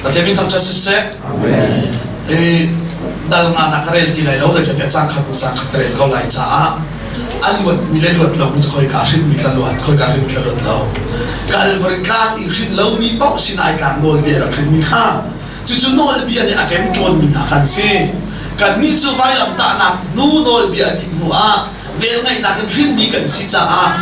Pathian min thangṭhat siseh. I dal nga na ka rel ti lai lo zeicahtiah cang khat cang khat ka rel ko lai caah a luat mi le luat lo mi cu khoika hrin mi tla luat khoika hrin mi tla luat lo. Kalvari tlang i hrin lo mi paoh Sinai tlang nawlbia rak hrin mi kha cucu nawlbia nih a ṭemṭawn mi hna khan si. Kannih cu vailamtahnak hnu nawlbia a dih hnu ah velngeihnak in hrinmi kan si caah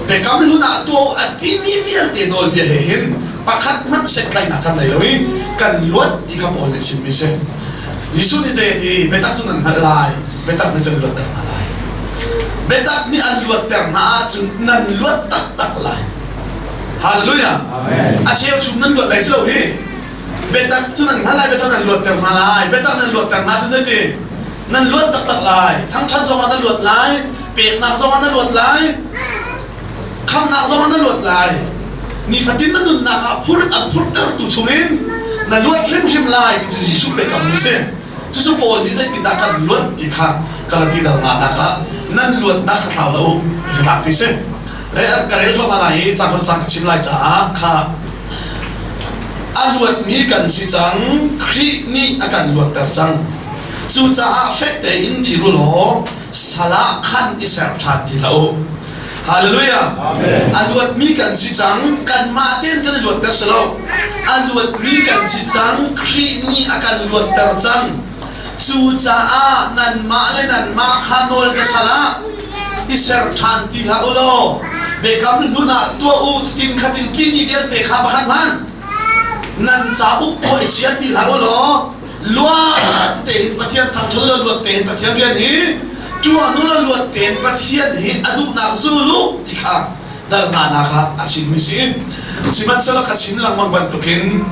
biakam hlun ah tuah a timi vialte nawlbia he hin pakhat hmanh sengtlaihnak kan nei lo i kan luat ti kha Paul nih chimmi si. Jesuh nih zei a ti? Biatak cu nan hngalh lai, biatak nih cun luatter hna lai. Biatak nih an luatter hna ahcun nan luat taktak lai. Hallelujah. A cheu chung nan luat lai si lo hi. Biatak cu nan hngalh lai, biatak nan luatter hna lai. Biatak nan luatter hna cun zeiti? Nan luat taktak lai. Thangṭhat zongah na luat lai, peknak zongah na luat lai, khamnak zongah na luat lai. Nifatin na nunnak ah phur an phurtertu chungin na luat hrimhrim lai ti cu Jesuh biakam mi si. Cucu Paul nih zeitindah kan luat ti kha Galati dal nganak ah nan luatnak kha thlau lo ti kha tlakpi si. Le ka rel thluahmah lai i cang cang ka chim lai caah kha a luatmi kan si cang, Khrih nih a kan luatter cang. Cucaah fek tein dir u law sal ah khan i ser ṭhan ti hlah u. Hallelujah! A luatmi kan si cang, kanmah tein kan i luatter si lo. A luatmi kan si cang, Khrih nih a kan luatter cang. Cucaah nanmah le nanmah kha nawl ka sal ah i ser ṭhan ti hlah u law biakam hlun ah tuah u tin khatin timi vialte kha pakhat hmanh nan cauk tuah i chia ti hlah u law luat tein Pathian thangṭhat u law luat tein Pathian rian hi ṭuan u law luat tein Pathian hi a duhnak zul u ti kha dal hnanak ah a chimmi si. Sihmanhsehlaw ka chim lengmang bantukin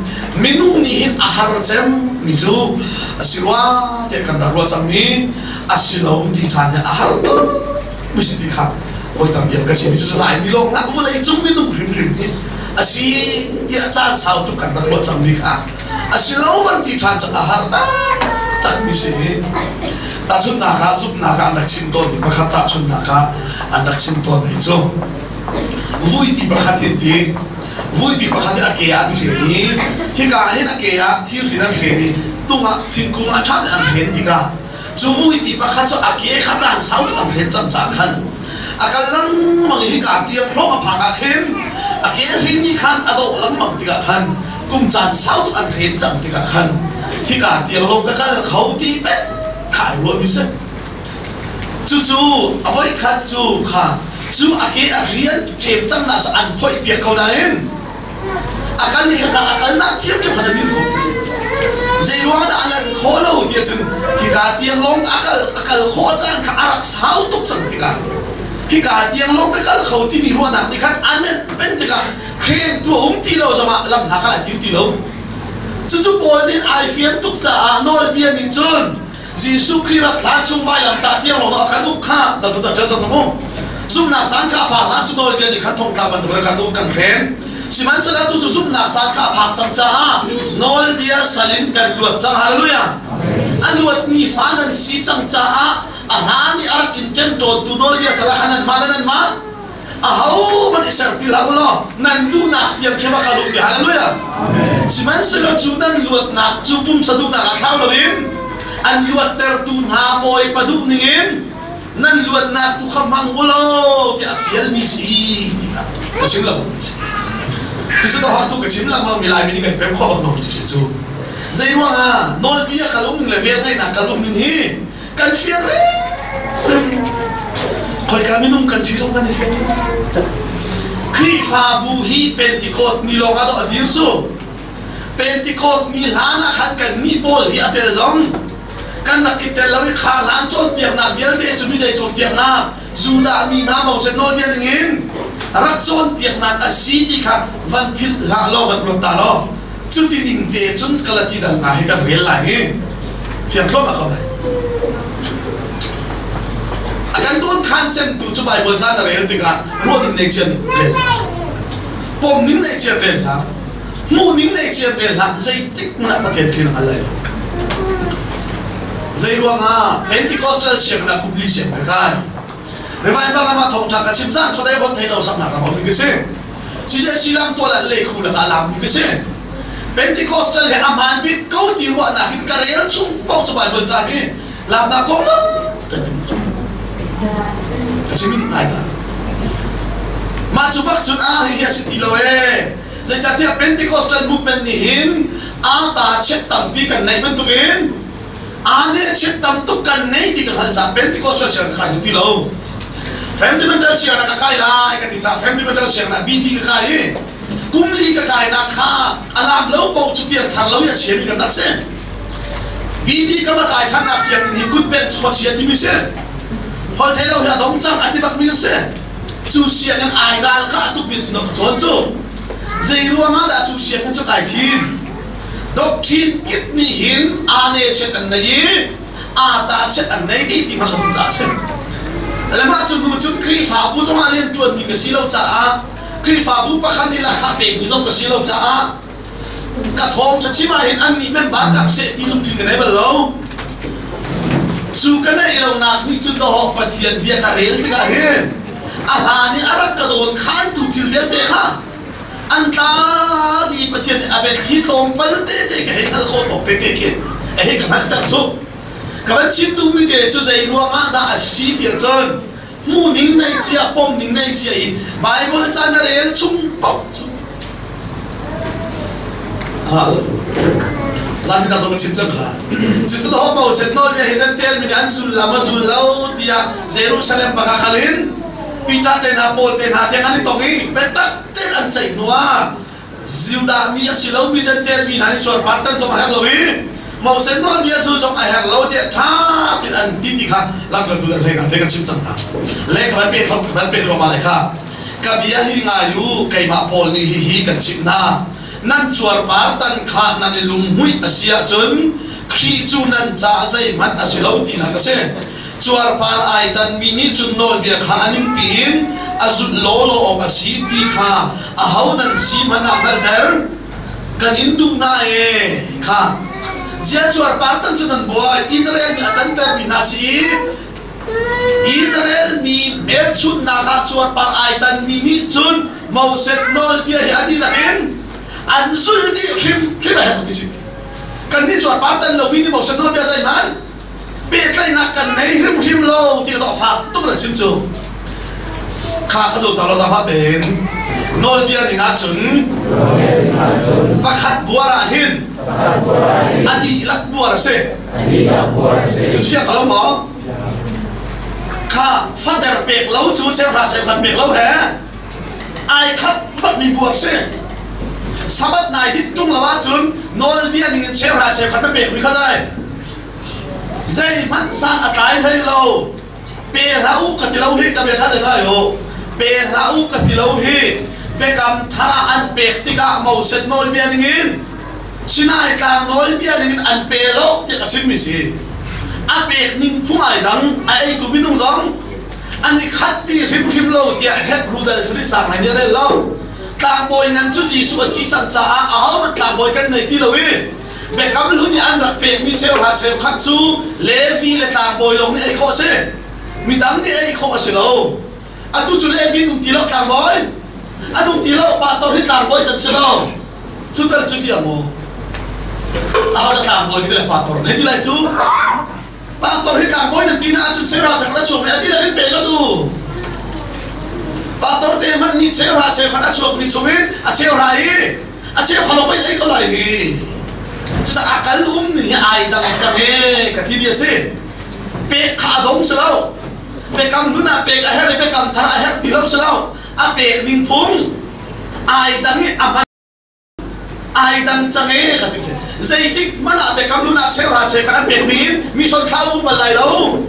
minung nih hin a har cem mi cu a si rua tiah kan rak ruah cangmi a si lo ti ṭhan hi a har tuk mi si ti kha voi tam bia ka chim cu Laimi lawng hlah vawlei cung minung hrimhrim hi a si tiah caan sau tuk kan rak ruah cangmi kha a si lo van ti ṭhan cu a har taktak mi si. Tahchunhnak ah zumhnak ah an rak chim tawnmi pakhat tahchunhnak ah an rak chim tawnmi cu vuipi pakhat hi ti vuipi pakhat hi a ke ah an hren i hika hin a ke ah thirhrin an hren i tung ah thingkung a ṭha an hren tikah cu vuipi pakhat cu a ke kha caan sau tuk an hren cang caah khan a kal lengmang i hika tiang hrawng a phak ah khin a ke hrin nih khan a dawh lengmang tikah khan kum caan sau tuk an hren cang tikah khan hika tiang lawng ka kal kho ti pek kha ai ruahmi si. Cucu a voikhat cu kha cu a ke a rian ṭem cangnak cu an phoih piak ko nain a kal ni khat a kalnak thiamṭhiam khan a dir ko ti si. Zei ruang dah a lan khawh lo ti ahcun hika tiang lawng a kal khawh caan kha a rak sau tuk cang tikah hika tiang lawng ka kal kho timi ruahnak nih khan a nenh pen tikah hrengtu a um ti lo zongah lam hna kha ai tim ti lo. Cucu Paul nih ai fian tuk caah nawlbia ning cun Jesuh Khrih rat hlan chung vailamtah tiang lawng a kan uk kha dal tu ṭel cang mu. Zumhnak caan kha a phak hlan cu nawlbia nih khan thongtla bantuk in kan uk kan hren. Sihmanhsehlaw tu cu zumhnak caan kha a phak cang caah nawlbia sal in kan luat cang. Hallelujah. A luatmi fa nan si cang caah a hlan i a rak in ṭemṭawntu nawlbia sal ah khan nanmah le nanmah ahohmanh i ser ti hlah u law nan duhnak tiang khi va kal u ti. Hallelujah. Sihmanhsehlaw cu nan luatnak cu pumsa duhnak ah thlau loin an luattertu hna Bawipa duh ningin nan luatnak tu kha hmang u law tiah a fialmi si ti kha ka chim lengmang mi si. Cucu ka tu ka chim lengmang mi Laimi nih kan pem khawh bak lo mi si cu. Zei ruangah nawlbia kal um ning le vel ngeihnak kal um ning hi kan fiang rim. Khoika minung kan si zong kan i fiang. Khrihfabu hi Pentecost ni lawng ah dawh a dir cu. Pentecost ni hlan ah khan kan nih pawl hi a tel zong kan rak i tel lo i kha hlan cawnpiaknak vialte cu mi zei cawnpiaknak Judah mi hna Moses nawlbia ningin rak cawnpiaknak a si ti kha van philh hlah law van ruat ta law cuti ning te cun Galati dal hna hi kan rel lai i thiang thluahmah ko lai. A kan dawn khan cemtu cu Bible ca na rel tikah ruah ning nei cian rel pom ning nei cian rel hlah, hmuh ning nei cian rel hlah, zeitik hmanh ah Pathian thil na hngal lai lo. Zei ruangah Pentecostal sianginn ah kum li siang ka kai. Revival ram ah thawngṭha ka chim caan khuadei hon thei lo saknak ram a um ka si. Siseh silang tual ah lei khu lakah a lammi ka si. Pentecostal he a hmaan bik ko ti ruahnak hin ka rel chung paoh cu Bible ca hi lamnak kong lo kan ka chim in ai ta. Mah cu bak cun a hi a si ti lo ee. Zeicahtiah Pentecostal movement nih hin aa ta chiat tampi kan neih bantukin aa nih chiat tam tuk kan nei ti ka hngalh caah Pentecostal sianginn ka kai duh ti lo. Fundamental sianginn ka kai lai ka ti caah fundamental sianginn ah BD ka kai i kum li ka kainak kha a lam lo paoh cu piangthar lo i a chiami kan rak si. BD ka va kai ṭhannak sianginn hi kutbengh khuachia timi si. Holh thei lo hi a dong cang a ti bakmi an si. Cu sianginn ai ral kha a tukmi cu na ka cawn cu. Zei ruangah dah cu sianginn cu kai thim? Doctrine kip nih hin aa ne chet an nei i aa ta chet an nei dih ti hmanh ka hmuh caah a si. Le mah cu hnu cun Khrihfabu zongah rian ṭuanmi ka si lo caah Khrihfabu pakhat nih lahkhah pekmi zong ka si lo caah ka thawngṭha chim ahhin annih member ka seh ti lungthin ka nei bal lo. Cu ka neih lonak nih cun dawh Pathian bia ka rel tikah hin a hlan i a rak ka dawn khantu thil vialte kha an tla dih Pathian nih a biathli tlawmpal tete ka hei hngalh khawh tawk tete khi a hei ka hngalhter cu. Ka van chim duhmi te cu zei ruangah dah a si tiah cun hmuh ning nei cia pom ning nei cia i Bible ca na rel chung paoh cu zan tina zong ka chim cang kha. Cucu ho Moses nawlbia hi zan tel mi nih an zul la ma zul lo tiah Jerusalem baka kal in Peter te hna Paul te hna tiang an i tong i biatak tein an ceih hnu ah Judah mi a si lomi Jentail mi hna nih cuarpar tan zong a herh lo i Moses nawlbia zul zong a herh lo tiah ṭha tein an ti ti kha lamkaltu le hlei hna te kan chim cang hna. Le ka van pe van pe thluahmah lai kha. Ka bia hi ngai u, keimah Paul nih hihi kan chimh hna. Nan cuarpar tan kha nan i lunghmuih a si ahcun Khrih cu nan caah zeihmanh a si lo tinak a si. Cuarpar ai tanmi nih cun nawlbia kha a ningpi in a zulh lawlaw awk a si ti kha aho nan si hmanh ah hngalhter kan in duh hna ee kha. Zia cuarpar tan cu nan buai. Israel mi a tantermi hna si i Israel mi hmelchunhnak ah cuarpar ai tanmi nih cun Moses nawlbia hi a dihlak in an zulh dih hrimhrim a herhmi si. Kannih cuarpar tan lomi nih Moses nawlbia zeihmanh pehtlaihnak kan nei hrimhrim lo ti ka dawh fak tuk na chim cu. Kha ka zul ta lo zafa tein nawlbia ning ahcun pakhat buar ah hin a dihlak buar a si. Cu chia ka lo maw? Kha fater pek lo cu cheuhra cheukhat pek lo he ai khat bak mi buar si. Sabat nai hit tung lo ahcun nawlbia ning in cheuhra cheukhat na pek mi kha zai Zeihmanh san a tlai hlei lo. Pe hlah u ka ti lo hi, ka bia ṭha te ngai u. Pe hlah u ka ti lo hi. Biakam thar ah an pek tikah Moses nawlbia ningin Sinai tlang nawlbia ningin an pe lo tiah ka chimmi si. A pek ning phung ai dang, a eitu minung zong an i khat ti hrimhrim lo tiah Hebrew dal sarih caang nih a rel lo. Tlangbawi ngan cu Jesuh a si cang caah ahohmanh tlangbawi kan nei ti lo i Biakam hlun i an rak pekmi cheuhra cheukhat cu Levi le tlangbawi lawng nih ei khawh a si. Midang nih ei khawh a si lo. Atu cu Levi an um ti lo tlangbawi. An um ti lo pastor hi tlangbawi kan si lo. Cu tal cu fiang maw? Aho dah tlangbawi ti le pastor hei ti lai cu. Pastor hi tlangbawi nan ti na ahcun cheuhra cheukhat a chuak mi a dihlak in pe ka tu. Pastor te hmanh nih cheuhra cheukhat a chuakmi chungin a cheuhra i a cheu kha lawng ei ko lai hi. Cucaah a kal um ning hi ai dang cang e ka ti mi a si. Pek kha a dong si lo. Biakam hlun ah pek a herh i biakam thar a herh ti lo si lo. A pek ning phung ai dang i a hman ai dang cang e ka ti si. Zeitik hmanh ah biakam hlun ah cheuhra cheukhat an pek ning in mission thlau um bal lai lo.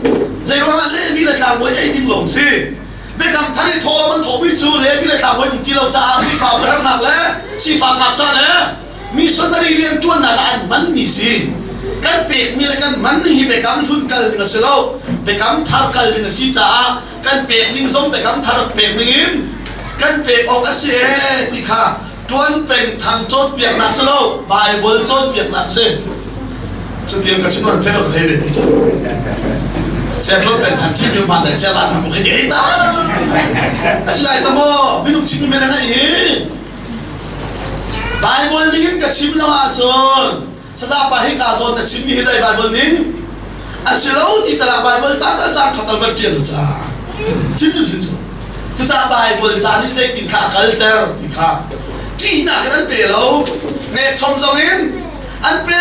Zei ruangah Levi le tlangbawi ei ding lawng si. Biakam thar i thawhlawm an thawhmi cu Levi le tlangbawi um ti lo caah Khrihfabu herhnak le sifak ngakṭah le missionary rian ṭuannak ah an hmanmi si. Kan pekmi le kan hman ning hi biakam hlun kal ding a si lo. Biakam thar kal ding a si caah kan pek ning zong biakam thar pek ning in kan pek awk a si ee ti kha ṭuan peng thang cawnpiaknak si lo, Bible cawnpiaknak si. Cutiang ka chim an thei lo thei ve ti. Sia ṭuan peng thang chim mi hman dai sia la thang khi hei ta. Asi lai ta maw minung chim mi men ngai hi. Bible ning in ka chim lo ahcun sazapa hi ka zawn na chimmi hi zei Bible ning a si lo ti talak Bible ca tal cang khatal van ṭial u ca chim cu si cu. Cucaah Bible ca nih zeitin kha a kalter ti kha ṭihnak in an pe lo, nekchom zong in an pe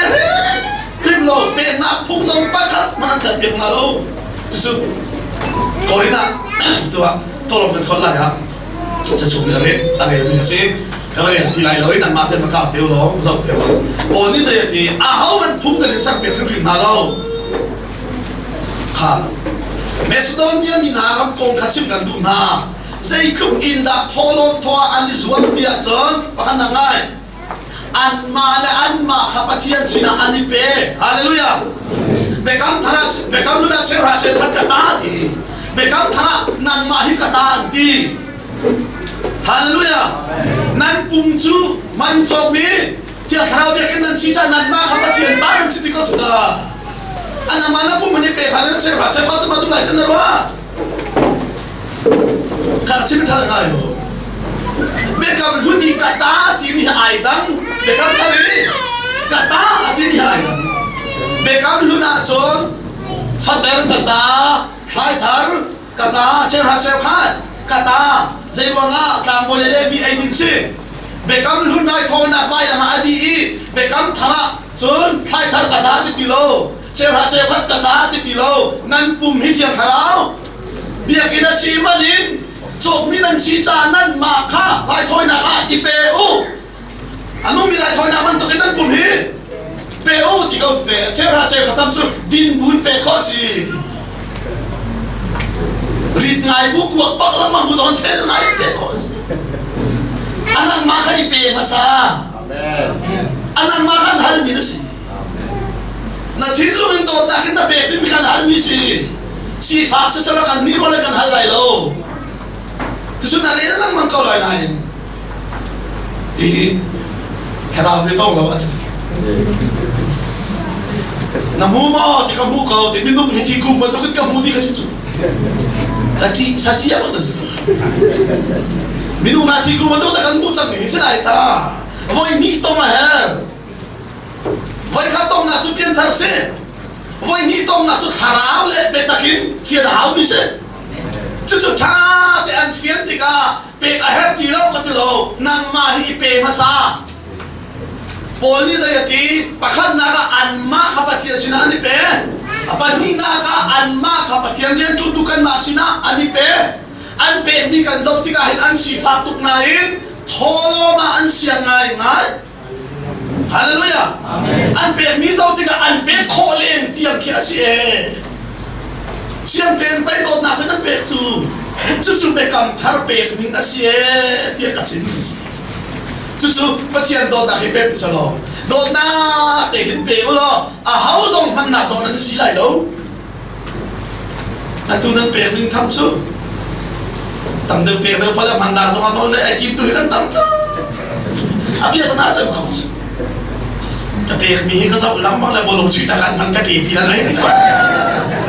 hrim lo, peknak phung zong pakhat hmanh an serpiak hna lo. Cucu Korin ah tuah tholom kan khon lai ah ca chung i a relmi a si. Ka rel ti lai lo in anmah te va kau teu lo zoh teu. Paul nih zei a ti? Aho man phung kan in serpiak hrimhrim hna lo. Kha Macedonia mi hna ram kong kha chim kan duh hna. Zeitluk in dah thawhlawm thaw ah an i zuam ti ahcun pakhat nak ngai anmah le anmah kha Pathian sinah an i pe. Hallelujah. Biakam thar ah biakam hlun ah cheuhra cheukhat ka ta ti. Biakam thar ah nangmah hi ka ta an ti. Hallelujah. Nan pum cu man cawkmi Thiang Thlarau biakinn nan si caah nanmah kha Pathian ta nan si ti ko cu ta. Anamah na pum an i pe hlan in a cheuhra cheukhat cu ma duh lai ti na ruah. Kha chim ṭha ngai ho. Biakam hlun i ka ta timi hi ai dang. Biakam thar i ka ta timi hi ai dang. Biakam hlun ahcun fater ka ta, thlai thar ka ta, cheuhra cheukhat ka ta. Zei ruangah tlangbawi le Levi ei ding si. Biakam hlun raithawinak vailam ah a dih i biakam thar ah cun thlai thar ka ta ti ti lo, cheuhra cheukhat ka ta ti ti lo, nan pum hi Thiang Thlarau biakinn a si man in cawkmi nan si caah nanmah kha raithawinak ah i pe u. A nungmi raithawinak bantukin nan pum hi pe u ti ko tete cheuhra cheukhat tam cu din bun pe khawh si. Rit ngai bu kuak bak lengmang bu zong fel ngai pe khawh si. Anangmah kha i pe hmasa. Anangmah kha an halmi na si. Na thinlung in dawtnak in na pek dingmi kha na halmi si. Sifak sisala kan nih rual kan hal lai lo. Cucu na rel lengmang ko lai nain hi thlarau hi tong lo a na hmu maw ti ka hmu ko ti minung hi thi kum bantuk in ka hmu ti ka si cu ka ṭih sasia bak na si minung na thi kum bantuk ta kan hmu cang hi si lai ta voi hnih tong a her voi khat tong nak cu pianthar si voi hnih tong nak cu thlarau le biatak in fian a hau mi si cucu ṭha te an fian tikah pek a herh ti lo ka ti lo, nangmah hi i pe hmasa. Paul nih zei a ti? Pakhatnak ah anmah kha Pathian sinah an i pe. A pahnihnak ah anmah kha Pathian rianṭuantu kanmah sinah an i pe. An pekmi kan zoh tikah hin an sifak tuk nain thawlawm ah an siang ngaingai. Hallelujah. An pekmi zoh tikah an pek khawh leng tiang khi a si ee. Siang tein pei dawtnak in an pek cu. Cucu biakam thar pek ning a si ee tiah ka chim. Cucu Pathian dawtnak hi pek selaw dawtnak te hin pe u law a ho zong hmannak zong nan si lai lo. Atu nan pek ning tham cu tam deuh pek deuh pala hmannak zong a nawl le a tu hi kan tam tuk. A bia tana cem ko. Ka pek mi hi ka zoh lengmang le bolong chuih tak an hman ka ke ti la lei ti.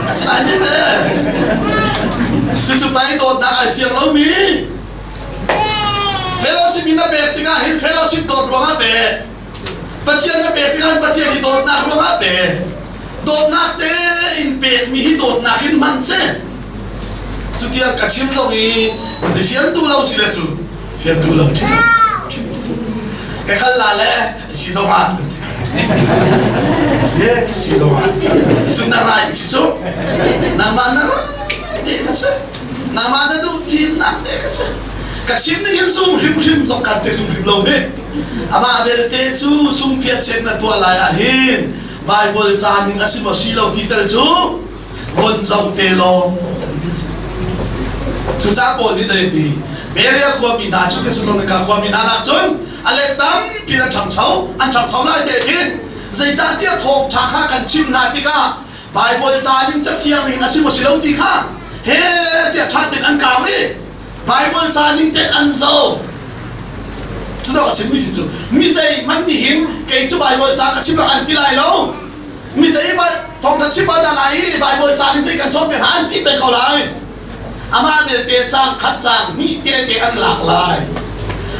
Asinain ne te. Cucu pai dawtnak ai fiang lo mi. Fellowship in a pek tikah hin fellowship dawt ruangah pek. Pathian na pek tikah Pathian hi dawtnak ruangah pe. Dawtnak tein pekmi hi dawtnak in hman si. Cutiang ka chim zong i na fian duh lo si le cu fian duh lo ṭhim ka kal la le si zong ah si si zong ah sun na rai si cu nangmah na rai te kha si nangmah na duh thimnak te kha si ka chim ning hin sung hrimhrim zong kan ti hrimhrim lo hi. Amah belte cu sungphiat na tuah lai ah hin Bible ca ning a si maw si lo ti tel cu von zoh te law ka ti bia si. Cucaah Paul nih zei ti Berea khuami hna cu Thessalonica khuami hna nak cun a let tampi an ṭhangcho an ṭhangcho lai te khi zeicahtiah thawngṭha kha kan chim hna tikah Bible ca ning cathiang ning a si maw si lo ti kha he tiah ṭha tein an kau i Bible ca ning tein an zoh. Cu a chimmi si cu mi zei hmanh nih hin kei cu Bible ca ka chim an ti lai lo. Mi zei thawngṭha chim ah dah lai i Bible ca ning tein kan cawnpiak hna an ti peng ko lai. Amah belte cang khat cang hnih te te an lak lai.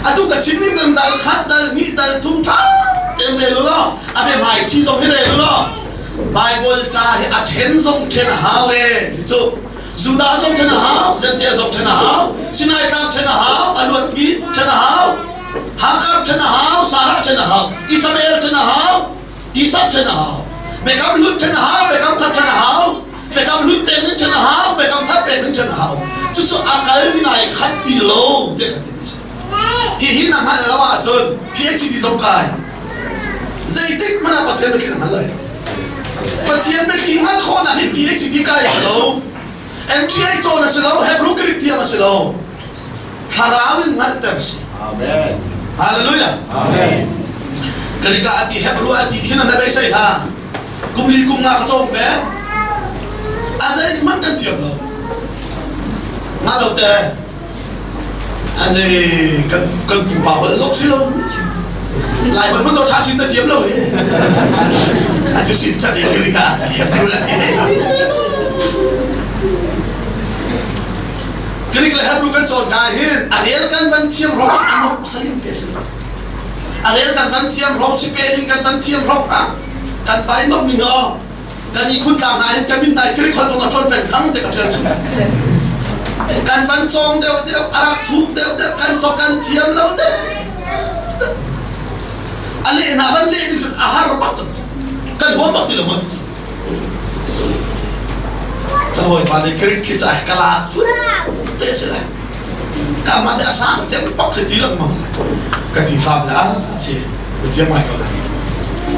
Atu ka chim ning dang dal khat dal hnih dal thum ṭha tein rel u law a biahmai ṭhi zong hi rel u law Bible ca hi a ṭhen zong ṭhen a hau e ti cu Judah zong ṭhen a hau, Gentile zong ṭhen a hau, Sinai tlang ṭhen a hau, a luatmi ṭhen a hau, Hagar ṭhen a hau, Sarah ṭhen a hau, Ismael ṭhen a hau, Isak ṭhen a hau, Biakam hlun ṭhen a hau, Biakam thar ṭhen a hau, Biakam hlun pek ding ṭhen a hau, Biakam thar pek ding ṭhen a hau. Cucu a kal ding ai khat ti lo tiah ka ti mi si. Hihi na hngalh lo ahcun PhD zong kai. Zeitik hmanh ah Pathian biathli na hngal lai. Pathian biathli hngalh khawhnak hi PhD kai a si lo. MTA cawn a si lo, Hebrew Greek thiam a si lo. Thlarau in hngalhter a si. Amen. Hallelujah. Amen. Karika ati Hebrew ati ti khin na beisei hla. Kum li kum nga ka cawm ve. A zei man kan thiam lo. Nga lo te. A zei kan kan pupa hol lok si lo. Lai hol mun to tha chin ta thiam lo he. A chu sin chat e Karika ati Hebrew ati. Greek le Hebrew kan cawn ka hin a rel kan van thiam rong a nok salim te si a rel kan van thiam rong si pe in kan van thiam rong ah kan vai nok ning o kan i khun tlang na hin kan min nai Greek hol kong a ṭawn peng thang te ka ṭial chu kan van cawng deuh deuh a rak thuk deuh deuh kan cawk kan thiam lo deuh a leh na van leh ding cun a har bak cang kan huam bak ti lo ma cu Ka hawipa nih Greek khi ca ka la te si lai. Ka mah te a sang cem pak si ti lengmang lai. Ka ti hram le ah si ka thiam ngai ko lai.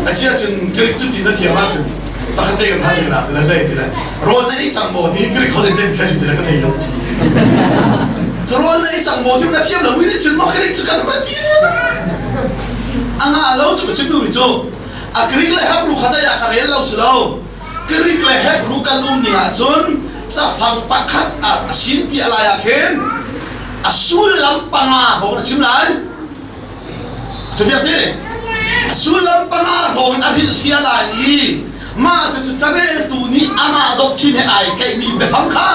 A si ahcun Greek cu ti na thiam ahcun pakhat te kan hal la ti la zei ti la rawl na ei cang maw ti Greek holh in zei ti thla ti la ka thei lo. Cu rawl na ei cang maw ti na thiam lo mi nih cun maw Greek cu kan va ti A ngah lo cu ka chim duhmi cu A Greek le Hebrew kha zei ah ka rel lo si lo. Greek le Hebrew kan um ning ahcun cafang pakhat a sin pi a lai ah khin a sullam panga hrawng a chim lai. Cafiak ti? A sullam panga hrawng in a hrilhfiah lai i mah cucu careltu nih amah doctrine he ai keihmi biafang kha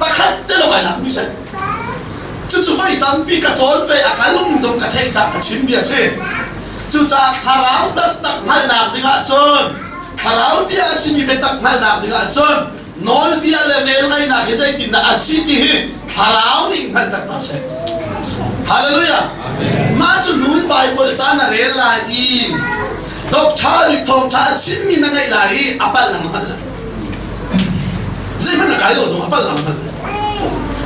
pakhat te lawng ai lakmi si. Cucu voi tampi ka cawn ve a kal um zong ka theih cang ka chim bia si. Cucaah thlarau taktak hngalhnak dingah cun thlarau bia a simi biatak hngalhnak dingah cun nawlbia le velngeihnak hi zeitindah a si ti hi thlarau nih hngalh taktak seh. Hallelujah. Mah cu nun Bible ca na rel lai i doctor nih thawngṭha a chimmi na ngaih lai i a palh na hngalh lai. Zeihmanh na kai lo zong a palh na hngalh lai.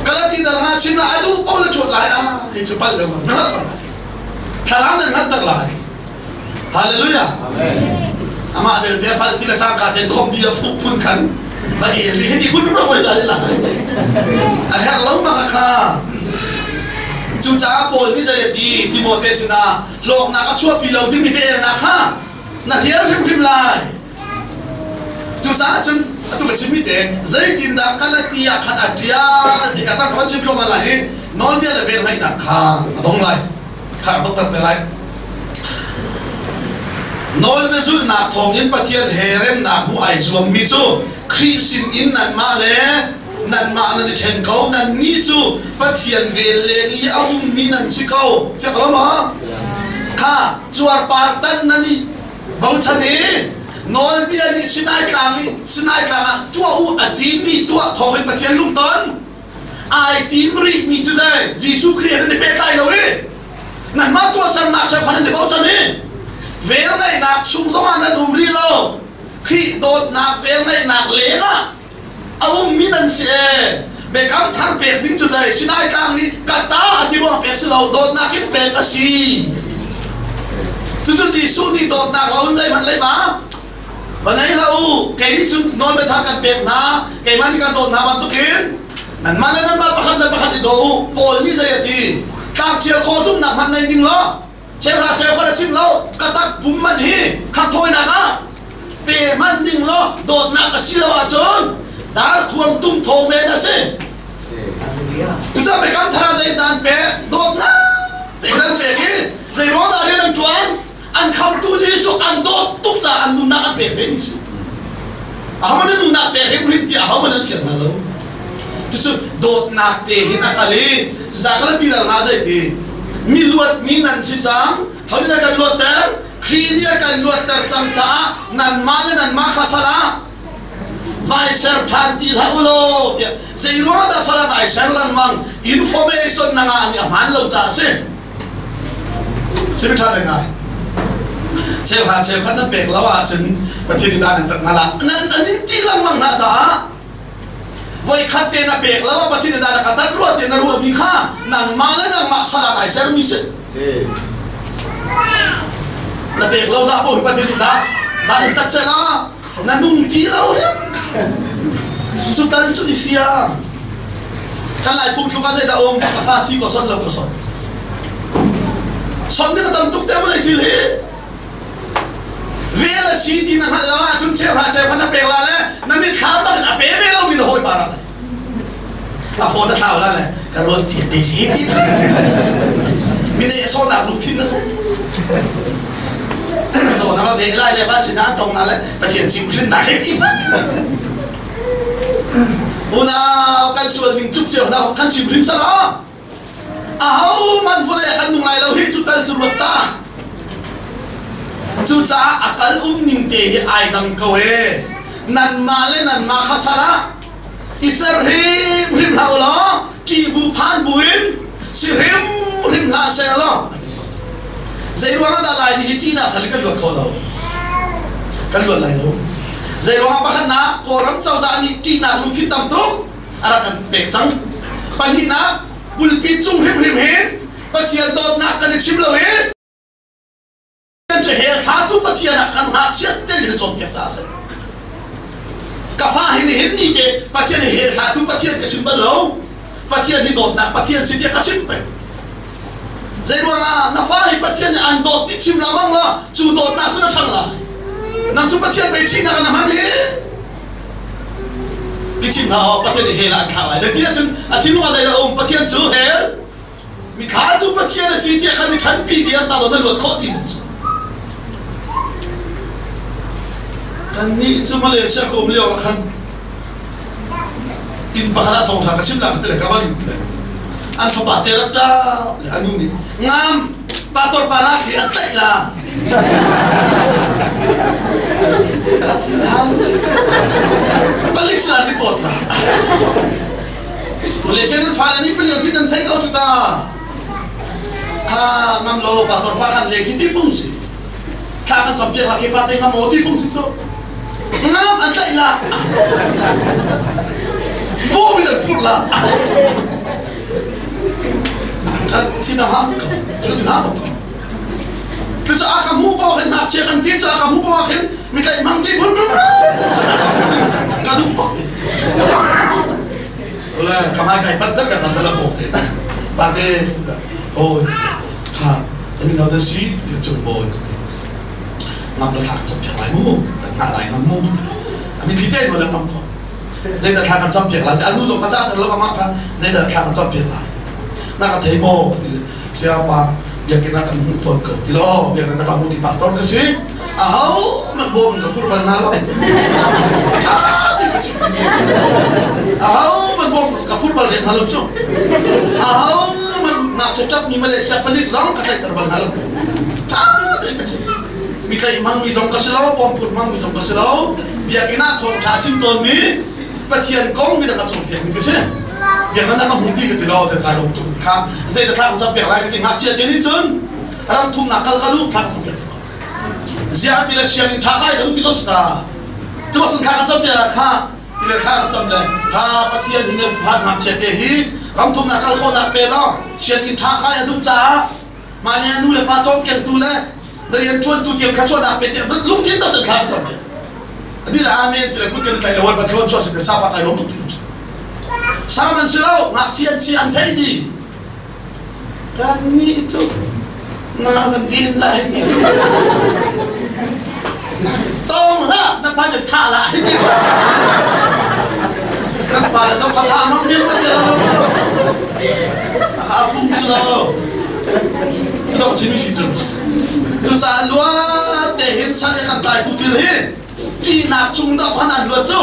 Galati dal nga chim ah a duh paoh na ṭhuat lai ah hi cu palh deuh na hngalh ko lai. Thlarau nan hngalhter lai. Hallelujah. Amah belte a pal ti le cangka ten khom di a fuk phun khan va el hi ti phun ro la la a herh lo ma kha cucaah Paul nih zei a ti Timote sinah hlawknak a chuahpi lo dingmi bia kha na hrial hrimhrim lai cucaah cun atu ka chimmi te zeitindah Galatia khan a ṭial ti kha tam kan chim thluahmah lai i nawlbia le velngeihnak kha a dong lai kha a dokter te lai nawlbia zulhnak thawngin Pathian he remnak hmuh ai zuammi cu Khrih sin in nanmah le nanmah nan i ṭhen ko nannih cu Pathian vel leng i a ummi nan si ko fiak lo maw kha cuarpar tan nan i bochan i nawlbia nih Sinai tlang nih Sinai tlang ah tuah u a timi tuah thawngin Pathian lungton ai tim rihmi cu le Jesuh Khrih nan i pehtlai lo i nanmah tuahsernak cu khan nan i bochan i velngeihnak chung zongah nan um rih lo Khrih dawtnak velngeihnak lengah a ummi nan si e biakam thar pek ding cu dai Sinai tlang nih ka ta a ti ruang pek si lo dawtnak in pek a si cucu Jesuh nih dawtnak lo in zeihmanh leiba va nei hlah u kei nih cun nawlbia thar kan pek hna keimah nih kan dawt hna bantukin nanmah le nanmah pakhat le pakhat i daw u Paul nih zei a ti tlangṭial khawh zumhnak hmanh nei ning law cheuhra cheukhat a chim lo ka tak pum man hi khangthawinak ah pe man ding law dawtnak a si lo ahcun darkhuang tum thaw men a si cucaah biakam thar ah zei dan pek dawtnak te nan pek i zei ruang dah rian an ṭuan an khamtu Jesuh an dawt tuk caah an nunnak an pek ve mi si ahohmanh an nunnak pek hrimhrim tiah ahohmanh an fial hna lo cucu dawtnak te hin a kal i cucaah khan a ti dal hna zei ti Mi luatmi nan si cang. Ho nih kan luatter? Khrih nih a kan luatter cang caah nanmah le nanmah kha salah vai ser ṭhan ti hlah u law tiah. Zei ruangah dah salah nai ser lengmang? Information na ngah nih a hmaan lo caah a si. Simi ṭha te ngai. Cheuhra cheukhat nan pek lo ahcun Pathian nih dan an tat hna la. Nan an in ti lengmang hna caah voikhat te na pek lo ah Pathian nih dan a ka tat rua tiah na ruahmi kha nangmah le nangmah salah nai sermi si. Na pek lo za bo hi Pathian nih dah dan in tat sela na nung ti lo hrim. Cu tal cu i fiang. Kan lai phung thluk ah zei dah um? Ka fa thi ko son lo ko son. Son ding a tam tuk te vawlei thil hi. Vel a si ti na hngalh lo ahcun cheuhra cheukhat na pek la le na mitthlam bak in a pe ve lomi na hawipa rak le. A phone a thlau la le ka ruat cia te si ti. Mine a sawnak lungthin na le. Zawn a va ve lai le va chin ah tong na le Pathian chim hrin na he ti. Unau kan sual ning tluk cio hna kan chim hrim sala. Aho man vawlei kan nung lai lo hi cu tal cu ruat ta. Cucaah a kal um ning te hi ai dang ko e. Nanmah le nanmah kha sala i ser hrim hrim hlah u law ṭih bu phan bu in si hrim hrim hlah seh law. Zei ruangah dah Laimi hi ṭihnak sal in kan luat kho lo? Kan luat lai lo. Zei ruangah pakhatnak Kawlram cozah nih ṭihnak lungthin tam tuk a rak kan pek cang. Pahnihnak pulpit cung hrimhrim hin Pathian dawtnak kan i chim lo i kan cu hell thlatu Pathian ah kan ngakchiat te in cawnpiak caah a si. Ka fa hi nihin ni te Pathian hi hell thlatu Pathian ka chim bal lo. Pathian hi dawtnak Pathian si tiah ka chim peng. Zeiruangah na fa hi Pathian nih an dawt ti chim lengmang law cu dawtnak cu na ṭhang lai. Nang cu Pathian pei ṭihnak na hman hi. I chim hna aw Pathian nih hell ah an thlak lai. Na ti ahcun a thinlung ah zeidah a um? Pathian cu hell mi thlatu Pathian a si tiah khan i ṭhanpi ti an ca na luat khawh ti cu. Kannih cu Malaysia ka um lio ah khan inn pakhat ah thawngṭha ka chim la ka ti le ka va lim ti le an fapa te rak ṭap le a nu nih ngam pastor pa la khi a tlaih la ka thin hang palik san report la Malaysia nan fa le nih palik thi nan thei ko cu ta kha ngam lo pastor pa khan le khi ti phung si thla kan cam piak la khi pa te ngam o ti phung si cu Ngam an tlaih la. Bawm in an phurh la. Ka thin a hang ko. Cu thin hang ko. Cucaah ka hmuh paoh khin ngakchia kan ti caah ka hmuh paoh khin mi tlaih hmang ti phun rum ka duh bak. Ole ka mai kai pantar ka pantar la pok te. Pate oh kha amin hau da si ti chung boy ngam la thla kan cam piak lai mu kan ngah lai ngam mu a mitthli te nawl ngam ko zeidah thla kan cam piak lai anu zong ka ca lo amah kha zeidah thla kan cam piak lai na ka thei maw ti le saya pa biakinn ah kan hmuh tawn ko ti lo biakinn ah ka hmuh ti pa tor ka si a ho man bawm ka phur bal na lo a tha ti ka chim si a ho man bawm ka phur bal rian hna lo cu a ho man ngakchia ṭap mi Malaysia palik zong ka tlaihter bal hna lo ṭha tein ka chim mi tlaih hmangmi zong ka si lo bawmphut hmangmi zong ka si lo biakinn ah thawngṭha chim tawnmi Pathian kong midang a cawnpiakmi ka si biakinn ah ka hmu ti ka ti lo kai lawm tuk ti kha zei dah thla kan campiak lai ka ti ngakchia te nih cun ram thumnak kal ka duh thla ka campiak ti ko ziah ti le sianginn ṭha kai ka duh ti ko si ta cu sun thla kan campiak ah kha ti le thla kan cam le kha Pathian hi nan fa ngakchia te hi ram thumnak kal khawhnak pe law sianginn ṭha kai a duh caah mah nih a nu le pa cawmkengtu le na rian ṭuantu tiang kha chuahnak pe tiang lungthin tak thla ka cam piak adi le amen ti le kut kan i tlai lo bawipa thlawn chuah si sa pa kai lawm tuk ti saram an si lo ngakchia an si an thei di kan nih cu na kan din lai ti tong hlah na pa nih thah lah hi ti nan pa le zong kha thah mang men ko lo a pum si lo cu dok chimi si cu cucaah lua te hin sal i kan tlai tu thil hi ṭihnak chung dah phan an luat cu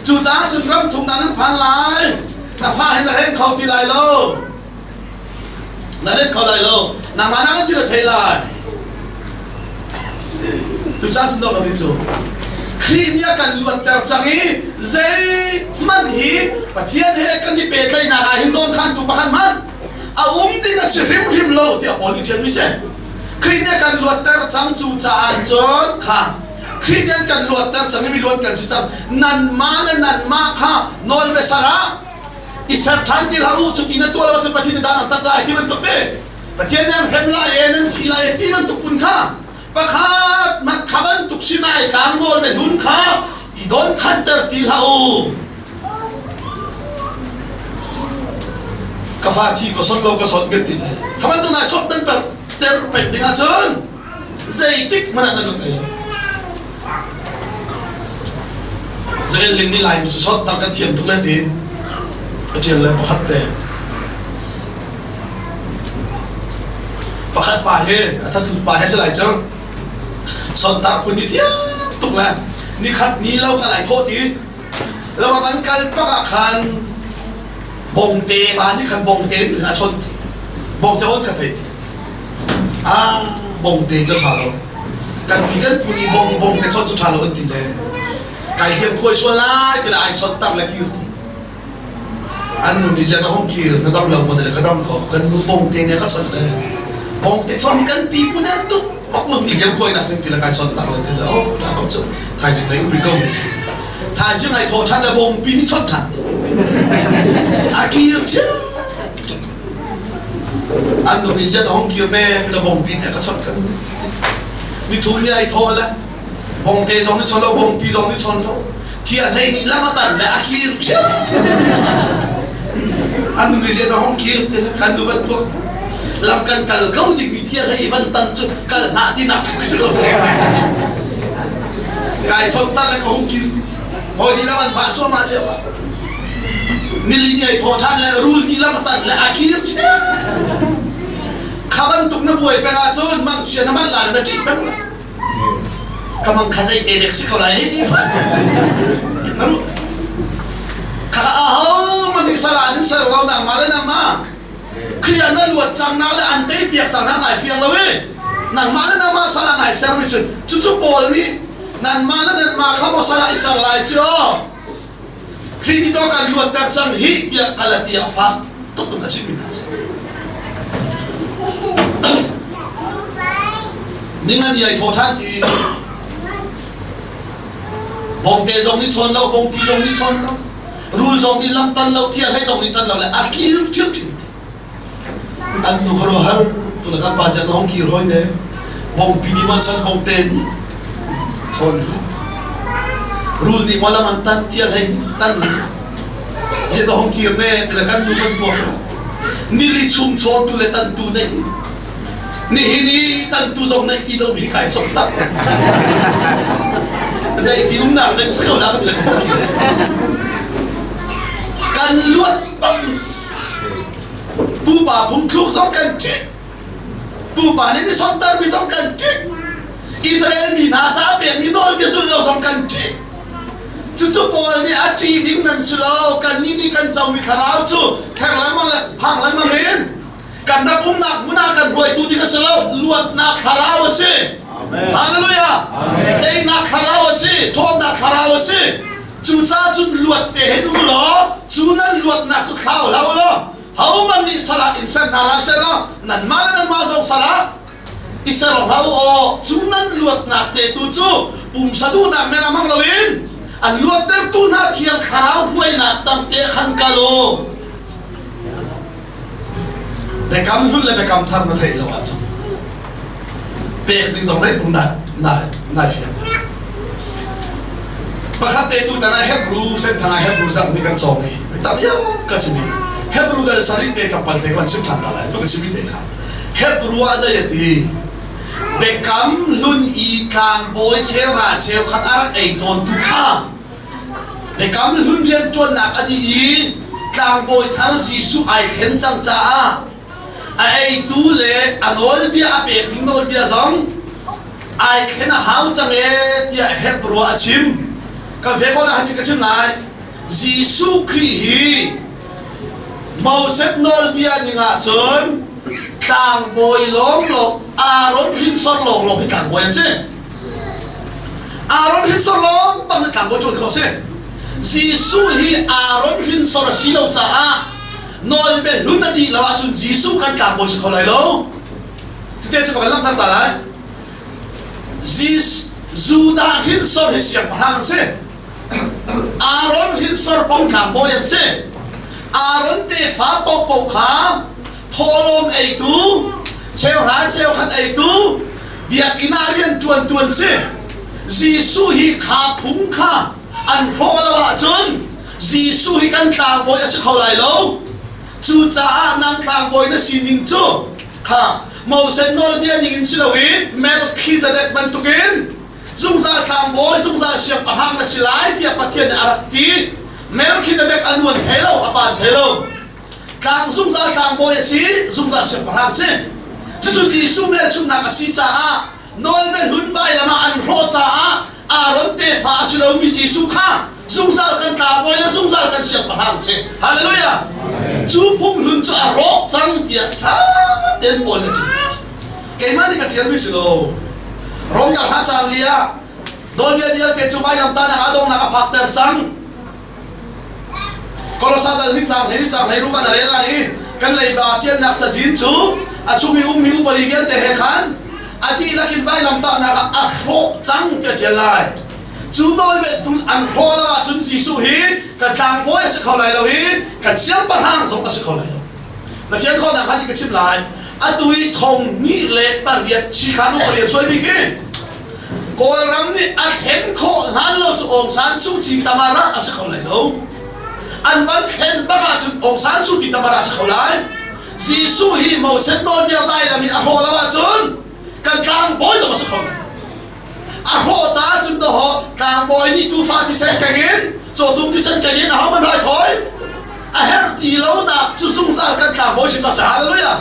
cucaah cun ram thumnak nan phan lai na fa hin na heng kho ti lai lo. Na let kho lai lo. Nangmah na kan thil a thei lai. Cucaah cun ka ti cu Khrih nih a kan luatter cang i zeihmanh hi Pathian he kan i pehtlaihnak ah hin dawnkhantu pakhat hmanh a um ding a si hrimhrim lo tiah Paul nih ṭialmi si. Khrih nih a kan luatter cang cu caah cun kha Khrih nih an kan luatter cang i mi luat kan si cang. Nanmah le nanmah kha nawl biasar ah i ser ṭhan ti hlah u cuti na tuah lo ahcun Pathian nih dan an tat lai ti bantuk te Pathian nih an hrem lai e nan thi lai e ti bantuk phun kha pakhat mat kha bantuk sinai tlang nawl me hlun kha i don khanter ti hlah u ka fa thi ko sot lo ka sot kan ti le kha bantuk nai sot nan per ter pek ding ahcun zeitik hmanh ah nan lut ai lo Zarel ling ni lai mi cu sot tar kan thiam tuk le ti a ṭial le pakhat te pakhat pa he a thathut pa he si lai cu sontar phun hi thiam tuk le nikhat ni lo ka lai thawh ti lo kan kal pak ah khan bongte ma nih khan bongte a chon ti bongte on ka thei ti ah bongte cu ṭha lo kan pi kan pu nih bong bongte chon cu ṭha lo an ti le kai hliam khuai sual lai ti le ai sontar le kir ti An nu nih ziah na hung kir na dam lo maw ti ka dam ko kan nu bongte nih a ka chawnh le bongte chawnh hi kan pipu nih an tuk bak lo mi liam khuai nak sin ti le kai chawnh tak le ti le oh ṭha bak cu thaizing lei um rih ko mi thaizing ai thawh ṭhan le bongpi nih chawnh ṭhan a kir cia an nu nih ziah na hung kir ne ti le bongpi nih a ka chawnh kan ni thum ni ai thawh le Bongte zong nih chawn lo, bongpi zong nih chawn lo. Thi a hlei nih lam a tan le a kir ṭhiam. An nu nih na hong kir ti le kan nu van tuak. Lam kan kal ko dingmi thi a hlei van tan cu kal hlah ti nak tluk si ko seh. Kai son tan le ka hong kir ti. Hawi nih lam an vah cuahmah lio ah. Nili ni ai thaw ṭhan le rul nih lam a tan le a kir ṭhiam. Kha bantuk na buai peng ahcun mangchia na manh la le na ṭih peng lai. Ka mang kha zei te dek si ko lai hei ti hmanh na ruah kha aho man nih sala nin ser lo nangmah le nangmah Khrih na luat cang nak le an tei piak cang nak nai fiang lo i nangmah le nangmah sala nai ser mi cu cucu Paul nih nanmah le nanmah kha maw sala i ser lai cu Khrih nih dawh kan luatter cang hi tiah Galatia fak tuk in a chimmi hna a si. Ningani ai thaw ṭhan ti bongte zong nih chawn lo bongpi zong nih chawn lo rul zong nih lam tan lo thial hei zong nih tan lo le a kir ṭhiamṭhiam ti an nu khuaruahhar tu le kan pa cian hong kir hoi ne bongpi nih maw chan bongte nih chawn hlah rul nih maw lam an tan tial hei tan je to hong kir ne ti le kan nu kan tuak nili chung chawn tu le tan tu nei nihin i tan tu zong nei ti lo mi kai som tak zei ti umnak ding si lo na ka ti le kan luat bak Pupa phungthluk zong kan ṭih. Pupa nih ni sontermi zong kan ṭih. Israel mi hna ca pekmi nawlbia zulh lo zong kan ṭih. Cucu Paul nih a ṭih ding nan si lo. Kannih nih kan comi thlarau cu theng lengmang le phang lengmang in kan rak umnak hmun ah kan hruaitu ding a si lo. Luatnak thlarau a si. Hallelujah. Teinak thlarau a si. Ṭhawnnak thlarau a si. Cucaah cun luat te hin um law cu nan luatnak cu thlau hlah u law hohmanh nih salah in ser hna hlah seh law nanmah le nanmah zong salah i ser hlah u aw cu nan luatnak te tu cu pumsa duhnak men ah hmang loin an luattertu hna thiang thlarau hruainak tang te khan kal u biakam hlun le biakam thar na theih lo ahcun pek ding zong zeitluk na na nai fiang pakhat te tu tan ah Hebrew senthang ah Hebrew zang nih kan cawm i tam ya ka chim i Hebrew dal sarih te tlawmpal te kan chim than ta lai tu ka chim te kha Hebrew ah zei ati biakam hlun i tlangbawi cheuhra cheukhat a rak ei tawn tu kha Biakam hlun rianṭuannak a dih i tlangbawi thar Jesuh ai thlen cang caah a eitu le a nawlbia a pek ding nawlbia zong ai thlen a hau cang ee tiah Hebrew ah a chim. Ka ve ko na ka chim lai. Jesuh Khrih hi Moses nawlbia ning ahcun Tlangbawi lawnglawng Aaron hrinsor lawnglawng hi tlangbawi an si. Aaron hrinsor lawng bang hi tlangbawi ṭuan khawh si. Jesuh hi Aaron hrinsor a si lo caah nawlbia hlun a dih lo ahcun Jesuh kan tlangbawi si kho lai lo. Cute cu ka van langhter ta lai. Judah hrinsor hi siangpahrang an si. Aaron hrinsor paoh tlangbawi an si. Aaron tefa paohpaoh kha thawhlawm eitu, cheuhra cheukhat eitu, biakinn ah rianṭuantu an si. Jesuh hi kha phung kha an hrawh lo ahcun Jesuh hi kan tlangbawi a si kho lai lo. Cucaah nang tlangbawi na sining cu kha Moses nawlbia ningin si loin Melchizedek bantukin zungzal tlangbawi, zungzal siangpahrang na si lai tiah Pathian nih a rak ti. Melchizedek a nuan thai lo, a pan thai lo. Tlang zungzal tlangbawi a si, zungzal siangpahrang si. Cucu Jesuh hmelchunhnak a si caah nawlbia hlun vailam ah an hrawh caah Aaron tefa a si lomi Jesuh kha zungzal kan tlangbawi le zungzal kan siangpahrang si. Hallelujah! Cu phung hlun cu a rawk cang tiah ṭha tein Paul nih a ṭial. Keimah nih ka ṭialmi si lo. Rom dang hna caan li ah nawlbia vialte cu vailamtahnak a donghnak a phakter cang. Kolosa dal nih caang hlei caang hlei ruk ah na rel lai i kan leiba ṭialnak cazin cu a chung i ummi upadi vialte he khan a dihlak in vailamtahnak ah a hrawh cang tiah ṭial lai. Cu nawlbia tul an hrawh lo ahcun Jesuh hi ka tlangbawi a si kho lai lo i ka siangpahrang zong a si kho lai lo. Na fian khawhnak hnga ti ka chim lai. Atu i thong hnih le pariat chikhan upadi an suaimi khi Kawlram nih a thlen khawh hlan lo cu Aung San Suu Kyi tamara a si kho lai lo. An van thlen bak ahcun Aung San Suu Kyi tamara a si kho lai. Jesuh hi Moses nawlbia vailam in a hrawh lo ahcun kan tlangbawi zong a si kho lai. A hrawh caah cun dawhawh tlangbawi nih tuufa thisen keng in cawtum thisen keng in ahohmanh raithawi a herh ti lonak cu zungzal kan tlangbawi si ca hallelujah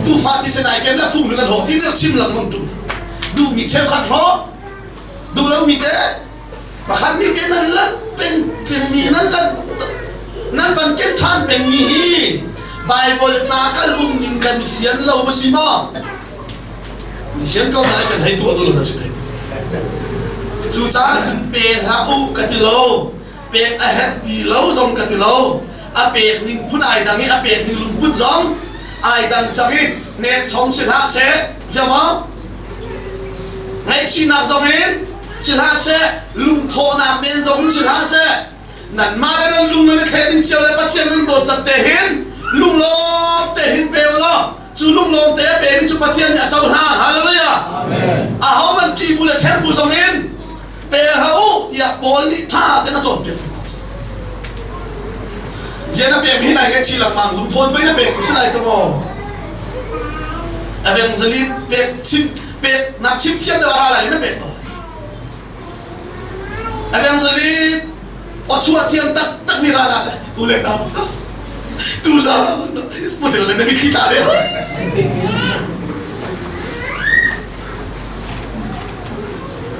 tuufa thisen ai ken le phung nan hawk ti chim lengmang tung duhmi cheukhat hrawh duh lomi te pakhat nih te nan lan peng pengmi nan lan nan van ken ṭhan pengmi hi Bible ca kal um ning kan fian lo ma si maw sian ko na kan hei tuah dul na si thei cu caah cun pe hlah u ka ti lo pek a herh ti lo zong ka ti lo a pek ning phun ai dang i a pek ning lungput zong ai dang cang i nek chom si hlah seh fiang maw ngaihchihnak zong in si hlah seh lungthawhnak men zong in si hlah seh nanmah le nan lung nan i thleh ding cio le Pathian nan dawt zat te hin lunglawm te hin pe u law cu lunglawm te a pemi cu Pathian nih a cohlan hallelujah aho man ṭih bu le ther bu zong in pe hlah u tiah Paul nih ṭha tein a cawnpiak hna. Zian a pek hi nai ngaihchih lengmang lungthawn pei na pek cu si lai maw? Evangelist pek chim pek nak chim thiam deuh a ra lai na pek to. Evangelist aw chuah thiam tak tak mi ra la u le nau tu za mu tel le na mitthli tla ve.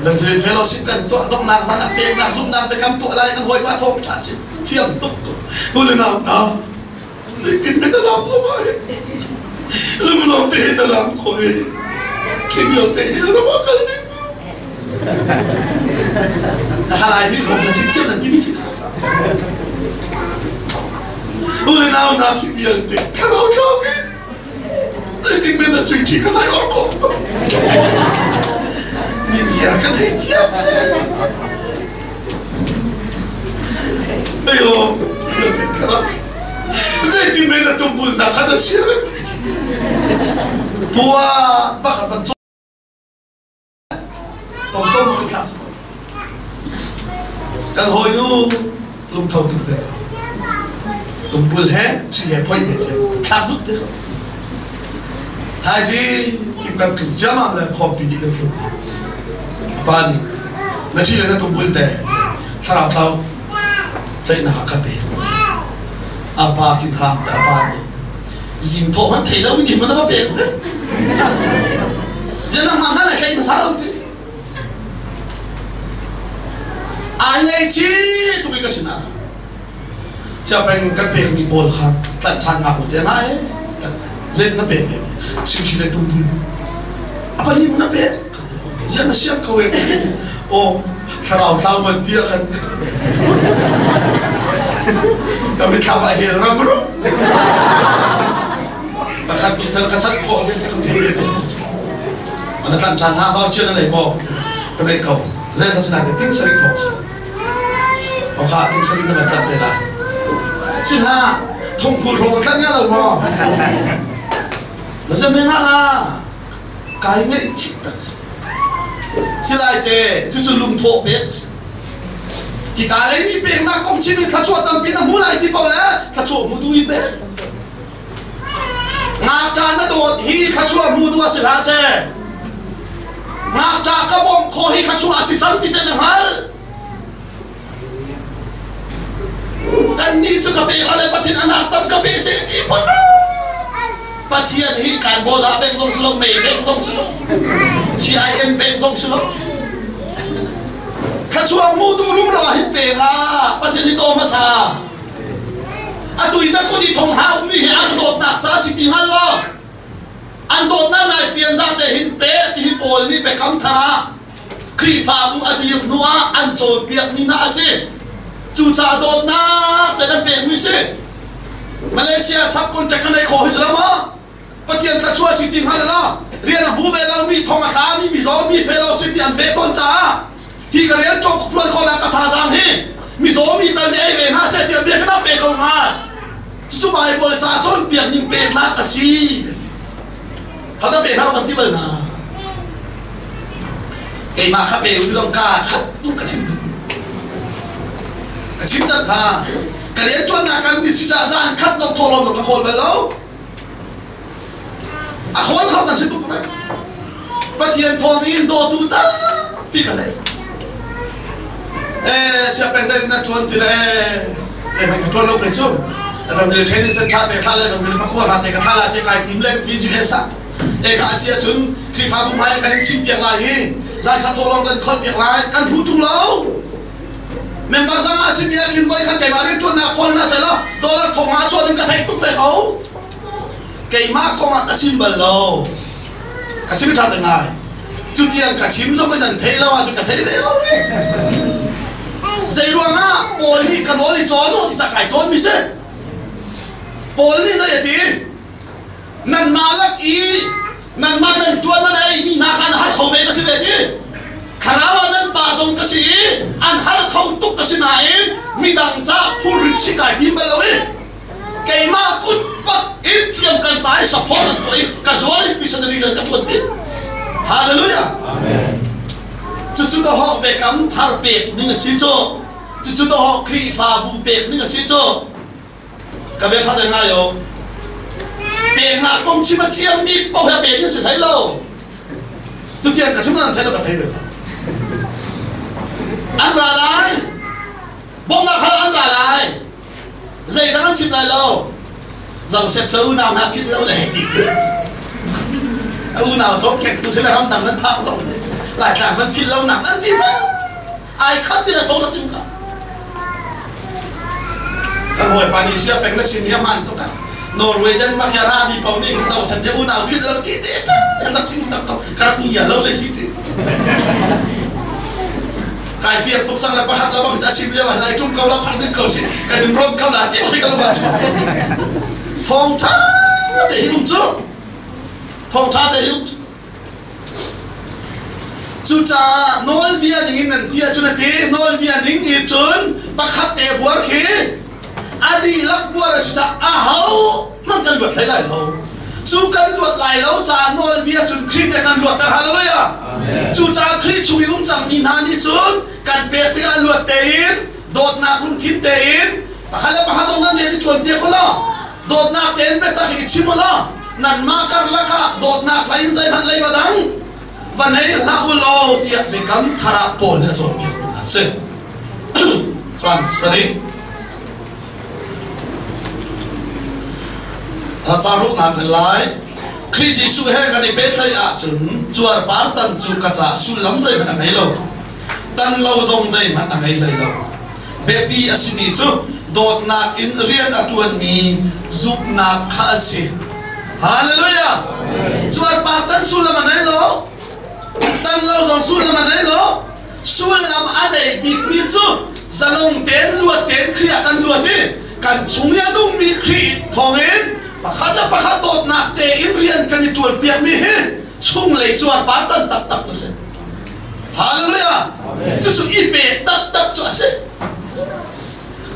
Nan zei fellowship kan tuah donghnak zan ah peknak zumhnak biakam tuah lai nan hawipa thawng ṭha chin thiam tuk ko u nau na zeitin men na lam ko mai lunglawm te na lam ko i khi vialte hi ram ah kal ding halai mi thawng chim thiam nan ti mi si u le nau na khi vialte thlarau thlau ki Zeitin men na sui ṭhi ka thai or ko. Mi ngiar ka thei thiam. Ayo, zeitin men na tumbul na kha na share. Pua bakhat van Tom kan thlak cu. Kan hawinu lungtho tuk ve ko. Tumbul he ṭhi he phoih ve cia thlak duk te ko. Thaizing kim kan tlung ciammam le khawmpi dih kan tlung. Pa nih na ṭhi le na tumbul te thlarau tlau tlaihnak ka pek. A pa thinhang le a pa nih zing thawh hmanh thei lo mi nih man a va pek ve. Zian nangmah hna lai tlaih hmasa lo ti. Ai ngaihchih tuk i ka sinah. Siapeng kan pekmi pawl kha tlanh ṭhan hna u te ma e. Zei na pek ne ti. Sui le tumbul a pahnih mun a pek. Ziah na siam ko e? Aw, thlarau tlau van ti ah khan ka mitthlam ah hel ram rum. Pakhat nih cun ka chanh khawh ve ka thei ve ko. Ana tlan ṭhan na voucher na nei maw? Ka nei ko. Zei thla sinai ting sari thawk si. Okha ting sari na van tlan te lai. Sinha thongkhul ro tlan nga lo maw? Na zem nga la. Kai ngeih chih tak. Silai te cucu lungthawh pek. Hi ka lei ni peknak kong chim i thlachuah tampi na hmu lai ti paoh le thlachuah hmu tu i pek. Ngakṭah na dawt hi thluachuah hmu tu a si hlah seh. Ngakṭah ka bawmh khawh hi thluachuah a si cang ti te na hngalh. Kannih cu ka pek le Pathian a nak tam ka pe seh ti phun Pathian hi kan bawza bank zong si lo, mei bank zong si lo, CIM bank zong si lo. Thluachuah mu tu rumro ah hin pe la, Pathian hi daw hmasa. Atu i na kut i thong hra ummi hi an dawtnak ca si ti hngal lo. An dawtnak nai fian za te hin pe ti hi Paul nih biakam thar ah Khrihfabu a dir hnu ah an cawnpiakmi hna a si. Cucaah dawtnak te kan pekmi si. Malaysia subcontract kan ei khawh hi si lo maw? Pathian thluachuah si ti hngal lo. Rian a hmu ve lomi, thong a hlami, mizaw mi fellowship nih an ve tawn caah hi ka rian ṭuan khawhnak ka thazaang hi mizaw mi tal nih ei ve hna seh tiah bia ka pe ko hnga. Cucu Baibal ca cawnpiak ning peknak a si ka ti. Hada pe hlah kan ti bal hna. Keimah kha pe u ti ka khat tu ka chim. Ka chim cang kha. Ka rian ṭuannak kan district ah zan khat zong thawhlawm ka khawl bal lo. A khawl kho kan si tuk ko Pathian thawng in dawtu tampi ka nei. Eh, siapeng zei na ṭuan ti le zei hmanh ka ṭuan lo kei cu. Evangelist training center te thla le evangelist pakua hra te ka thla la te kai tim le ti US ah. E kha asia cun Khrihfabu hmai kan in chim piak lai hi zai kha thawhlawm kan kholh piak lai kan hu ṭung lo. Member zang ah si bia khin voi khat keimah rian ṭuannak kawl na seh law dollar thong ah chuah ding ka theih tuk ve ko. Keimah kong ah ka chim bal lo. Ka chim ṭha te ngai. Cutiang ka chim zong in an theih lo ahcun ka thei ve lo re. Zei ruangah Paul nih ka nawl i cawn u ti ca kai cawn mi si. Paul nih zei a ti? Nanmah lak i nanmah nan ṭuan man a eimi hna kha na hal kho ve ka si ve ti. Thlarau ah nan pa zong ka si i an hal kho tuk ka si nain midang ca phurrit si kai tim bal lo i keimah kut pak in thiam kan ta i support an tuah i ka zuar in missionary kan ka ṭuan ti. Hallelujah. Amen. Cucu dawhawk biakam thar pek ning a si cu. Cucu dawhawk Khrihfabu pek ning a si cu. Ka bia ṭha te ngai o. Peknak kong chim a thiammi paoh he pek nan si hlei lo. Cutiang ka chim nan thei lo ka thei ve lo. An ra lai. Bawmhnak hal an ra lai. Zeidang an chim lai lo. Joseph cu unau hna philh lo le ti. A unau cawmkek tu sile ramdang nan phak zong Laitlang man philh lo nak nan ti ai khat ti na tho na chim ka kan hawipa nih sia peng na chim hi a hmaan tuk ah Norway Denmark hi a rami paoh nih hin zoh te unau philh lo ti te an rak chim tak ko ka rak ngia lo le hi ti kai fiang tuk sang le pakhat la bang a chim lio ah lai tum ko la phang ding ko si kan in rom ko la ti oi ka lo ba chu thong tha te hi um cu thong tha te hi um cu Cucaah nawlbia ding in nan ti ahcun a ti nawlbia ding i cun pakhat te buar khi a dihlak buar a si caah aho hmanh kan luat hlei lai lo. Cu kan luat lai lo caah nawlbia cun Khrih te kan luatter. Hallelujah! Cucaah Khrih chung i um cangmi hna nih cun kan pek tikah luat tein dawtnak lungthin tein pakhat le pakhat zong nan rian i ṭuanpiak u law dawtnak tein biatak i chim u law nanmah karlak ah dawtnak hlei in zeihmanh leiba dang va nei hlah u law tiah biakam thar ah Paul nih a cawnpiak mi hna a si. Caan sarih ca ruknak rel lai. Khrih Jesuh he kan i pehtlaih ahcun cuarpar tan cu ka caah sullam zeihmanh a ngei lo. Tan lo zong zeihmanh a ngei hlei lo. Biapi a simi cu dawtnak in rian a ṭuanmi zumhnak kha a si. Hallelujah. Cuarpar tan sullam a nei lo. Tan lo zong sullam a nei lo. Sullam a nei bikmi cu zalong tein luat tein Khrih ah kan luat i kan chung i a nungmi Khrih thawngin pakhat le pakhat dawtnak tein rian kan i ṭuanpiakmi hi chunglei cuarpar tan taktak cu a si. Hallelujah. Cucu i pek taktak cu a si.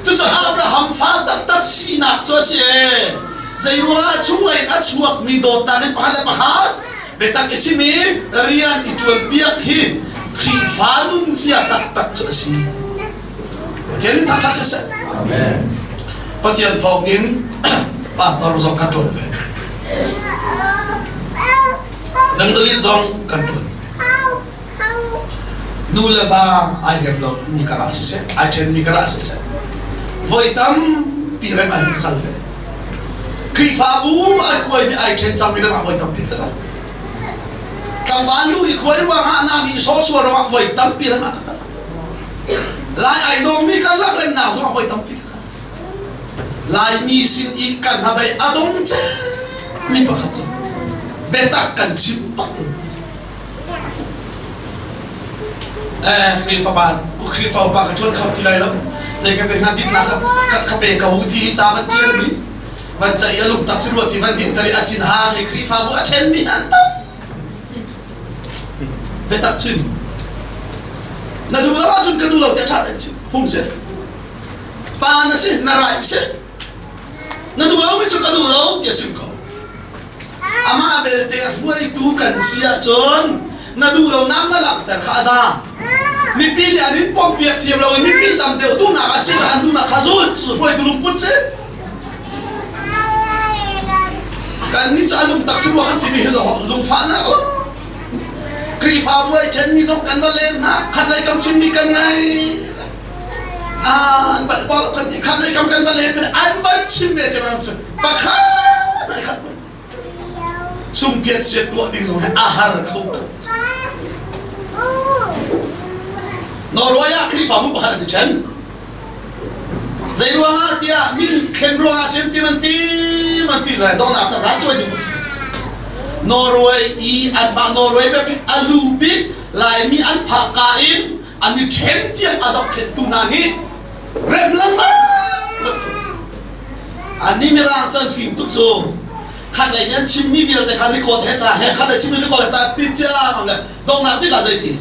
Cucu Abraham fa taktak sinak cu a si ee. Zeiruangah chunglei in a chuakmi dawtnak in pakhat le pakhat biatak i chim i rian i ṭuanpiak hi Khrihfa nunzia taktak cu a si. Pathian nih thangṭhat siseh. Amen. Pathian thawngin pastor zong kan ṭuan ve. Evangelist zong kan ṭuan ve. Nu le va ai rem lo mi karah siseh, ai ṭhen mi karah siseh, voi tampi rem ai ka kal ve. Khrihfabu ai kuai mi ai ṭhen cang mi rem ah voi tampi ka kal. Tlangval lu i khuai ruangah nami i sawsual ruangah voi tampi rem ah ka kal. Lai ai dawng mi karlak remnak zongah voi tampi ka kal. Laimi sin i kan habei a dong mi pakhat cu biatak kan chim bak lo. Khrihfa Khrihfa upa ka ṭuan kho ti lai lo. Zei ka te hna dinnak ka pe ko ti ca van ṭial mi van ceih a lungtak si rua ti van din tari a thin ha mi Khrihfabu a ṭhen mi an tam. Biatak chim. Na duh lo ahcun ka duh lo tiah ṭha tein chim. Phung si. Pa na si, na rai si. Na duh lo mi cu ka duh lo tiah chim ko. Amah belte hruaitu kan si ahcun na duh lonak na langhter kha a za. Mipi nih an in pompiak thiam lo i mipi tam deuh duhnak ah si an duhnak kha zul hruaitu lungput si. Kan nih cu a lungtak si rua kan timi hi lungfahnak lo. Khrihfabu ai ṭhenmi zong kan va len hna khat lei kam chimmi kan ngai. An bal bal kan ti khat lei kam kan va len an van chim ve cem cu pakhat ai khat sungpiat siat tuah ding zong hi a har kho tak. Norway ah Khrihfabu pakhat an i ṭhen. Zei ruangah tiah min thlen ruangah sin ti man ti man ti lai dongnak ta za cuai ding si. Norway i anmah Norway biapit a lu bik Laimi an phak ka in an i ṭhen tiang a zohkhenhtu hna nih rem lengmang. Annih Mirang cu an fim tuk cu. Khat lei nih an chimmi vialte kha record he ca he khat lei chimmi record he ca ti ciam le donghnak bik ah zeiti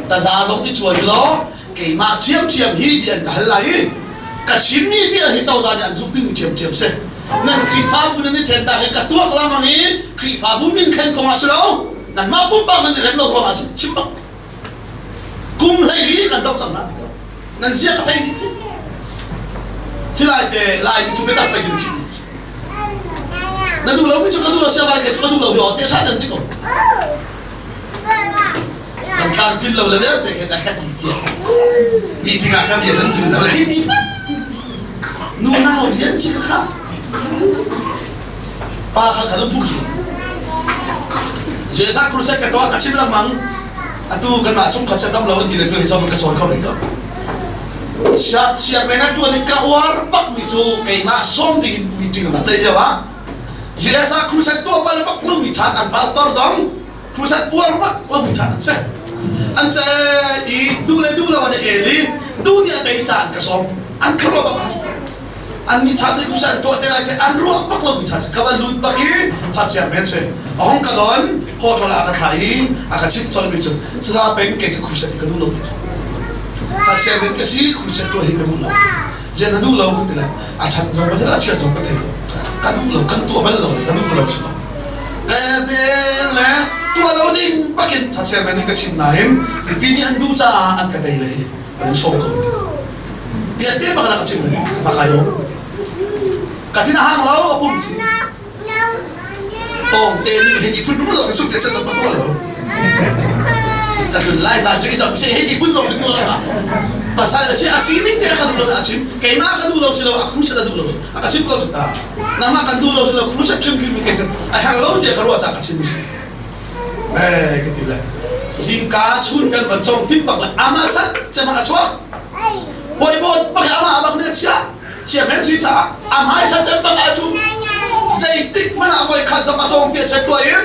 taza zong i cuai law keimah ṭhiamṭhiam hi bia an ka hal lai i ka chimmi bia hi cozah nih an zumh ding ṭhiamṭhiam si. Nan Khrihfabu nan i ṭhennak hi ka tuak lengmang i Khrihfabu min thlen kong ah si lo nanmah pumpak nan i rem lo ruangah si chim bak. Kum 14 kan zoh cang na ti ko. Nan zia ka thei dih ti. Silai te lai cu biatak pei kan chim. Na duh lo mi cu ka duh lo sia vai ke cu ka duh lo hi aw te ṭha tan ti ko. Kan thlam tlin lo le vialte khin a ka ti cia. Meeting ah ka bia nan zul lo hi ti. Nu nau rian chi ka kha. Pa kha kha nu phu Jesuh crusade ka tuah ka chim lengmang. Atu kanmah chungkhat se dam lo an ti le tu hi chom ka sawn kho rih lo. Siat siat men an tuan in ka uar bak mi cu keimah sawm ding in meeting na ceih lio ah US ah crusade tuah bal bak lo mi chan an pastor zong crusade uar bak lo mi chan an si. An ce i duh le duh lo an i el i duh nih a tei caan ka sawm an ka ruah bak an ni chan te crusade an tuah te lai te an ruah bak lo mi chan ka van lut bak i chan siang men si a hong ka don hotel ah ka thlah i a ka chimh colh mi cu sada peng ke cu crusade hi ka duh lo ti kho chan siang men ka si crusade tuah hi ka duh lo zian na duh lo ka ti le a ṭhat zong ka thei a chiat zong ka thei lo ka duh lo kan tuah bal lo le ka duh lo si ko ka te le tuah lo ding bakin chan men nih ka chim nain mipi nih an duh caah an ka tei le hi an sawm ko ti ko bia te bak na ka chim le ba kai lo ka thin a hang lo a pum chi tawng te nih hei ti phun lo ka suk te chan pa tuah lo ka tlun lai zan cu i zam se hei ti phun zong tuah ka pasal che a sining te ka duh lo a chim keimah ka duh lo si lo a crusade a duh lo si a ka chim ko cu ta nangmah kan duh lo si lo crusade hrim hrim ke cun a herh lo tiah ka ruah ca ka chim si eh ka ti le zingka chun kan van cong tip bak le ama sat cema a chuak boi bot bak ama bak ne chia chia men sui caah a hmai sat cem bak a cu. Zeitik hmanh ah voi khat zong a cawng pia chet tuah in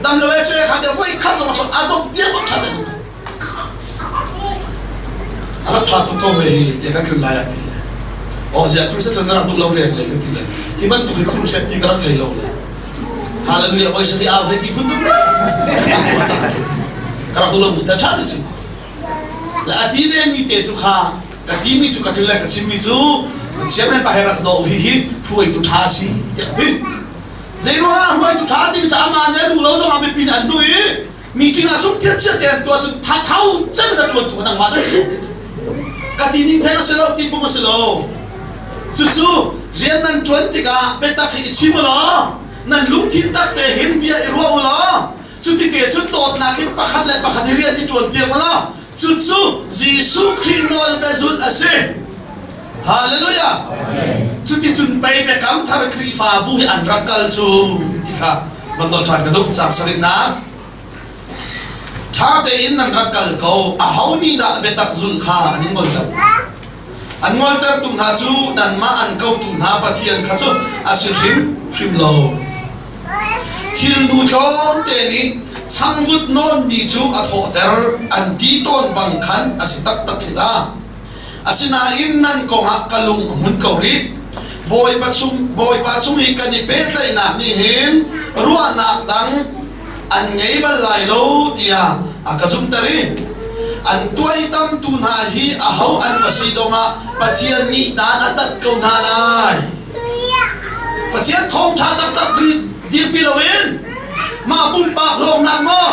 dam lo e cu e kha te voi khat zong a chawt a dong tiang bak ṭha te a rak ṭha tuk ko me hi te kan tlun lai ah ti le oh zia crusade cun na rak duh lo reng le kan ti le hi bantuk hi crusade ti ka rak thei lo le hallelujah voi sari au hei ti phun dum ka rak duh lo mu ta ṭha te cu le a ti ve mi te cu kha ka ti mi cu ka tlun le ka chim mi cu chairman pa he rak do hi hi hruaitu ṭha a si tiah ka ti. Zeiruangah hruaitu ṭha timi cu amah nih a duh lo zongah mipi nih an duh i meeting ah sungpiat chia te an tuah cun thatho cem in a ṭuantu kha nangmah na si. Ka ti ning theng a si lo, ti pum a si lo. Cucu rian nan ṭuan tikah biatak hi i chim u law nan lungthin tak te hin bia i ruah u law cuti te cun dawtnak in pakhat le pakhat hi rian i ṭuan piak u law cucu Jesuh Khrih nawl biazulh a si. Hallelujah! Cuticun pei Biakam Thar Khrihfabu hi an rak kal cu ti kha van nawl ṭhan ka duh. Caang sarihnak. Ṭha tein nan rak kal ko. Aho nih dah biatak zulh kha an in ngolter? An ngoltertu hna cu nanmah an kotu hna Pathian kha cu a si hrimhrim lo. Thilnu tlawmte nih changvut nawnmi cu a thawhter an ti tawn bang khan a si taktak hi ta. Asinain nan kongah ka lung a hmun ko rih. Bawipa chung, Bawipa chung i kan i pehtlaihnak nih hin ruahnak dang an ngei bal lai lo tiah a ka zumhter i an tuaitamtu hna hi aho an va si dongah Pathian nih dan a tat ko hna lai. Pathian thawngṭha taktak dirpi loin mah pumpak hlawknak maw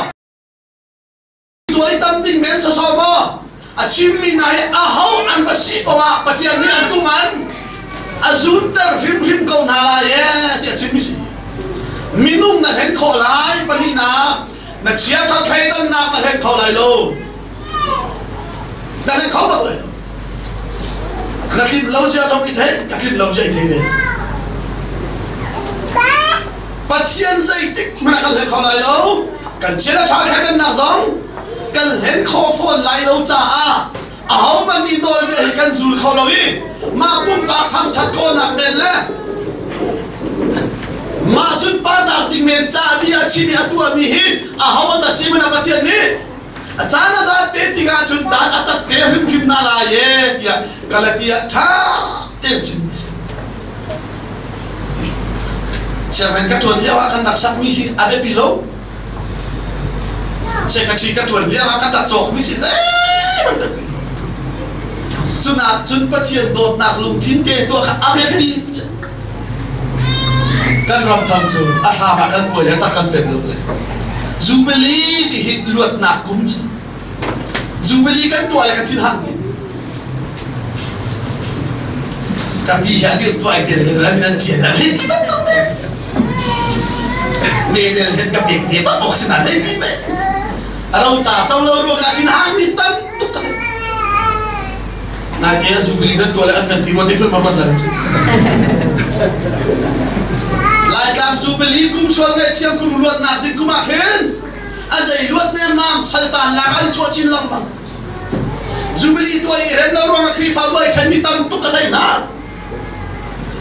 tuaitam ding men sawsawh maw a chimmi hna hi aho an va si poah ah Pathian nih an tuman a zunter hrimhrim ko hna lai e ti a chimmi si. Minung na hlen khawh lai pahnihnak na chiaṭha thleidannak na hlen kho lai lo, na hlen kho bak lai. Na tlinh lo zia zong i thei, ka tlinh lo zia i thei ve. Pathian zeitik hmanh ah kan hlen kho lai lo. Kan chiat a ṭha thleidannak zong kan hlen khawh fawn lai lo caah ahohmanh nih nawlbia hi kan zul kho lo i mah pumpak thangṭhat khawhnak men le mah sunparnak ding men ca bia a chim i a tuahmi hi aho an si hmanh ah Pathian nih a caan a zat te tikah cun dan a tat te hrimhrim hna lai e tiah Galatia ṭha tein chim a si. Chairman ka ṭuan lio ah kan rak sakmi si a biapi lo. Secretary ka ṭuan lio ah kan rak cawkmi si zeihmanh Cunak cun Pathian dawtnak lungthin te tuah kha a biapi. Kan ram thang cu a thlam ah kan buai le tak kan pem lo le. Jubilee ti hi luatnak kum cu. Jubilee kan tuah le kan thin hang ni. Ka pi hi a dir tuah ai tel ve nan ṭial la hei ti bantuk ne. Me tel hen ka pek ve bak ok sina zei ti me. Ro ca co lo ruang ah thin hang mi tam tuk ka thei. Nai te Jubilee kan tuah le an kan ti rua te phun ma ruat la cu. Laitlang Jubilee kum sual ngaihthiam kum luatnak ding kum ah khin a zei luat nemmam saltannak an chuah chin lengmang. Jubilee tuah i rem lo ruangah Khrihfabu ai ṭhenmi tam tuk ka theih hna.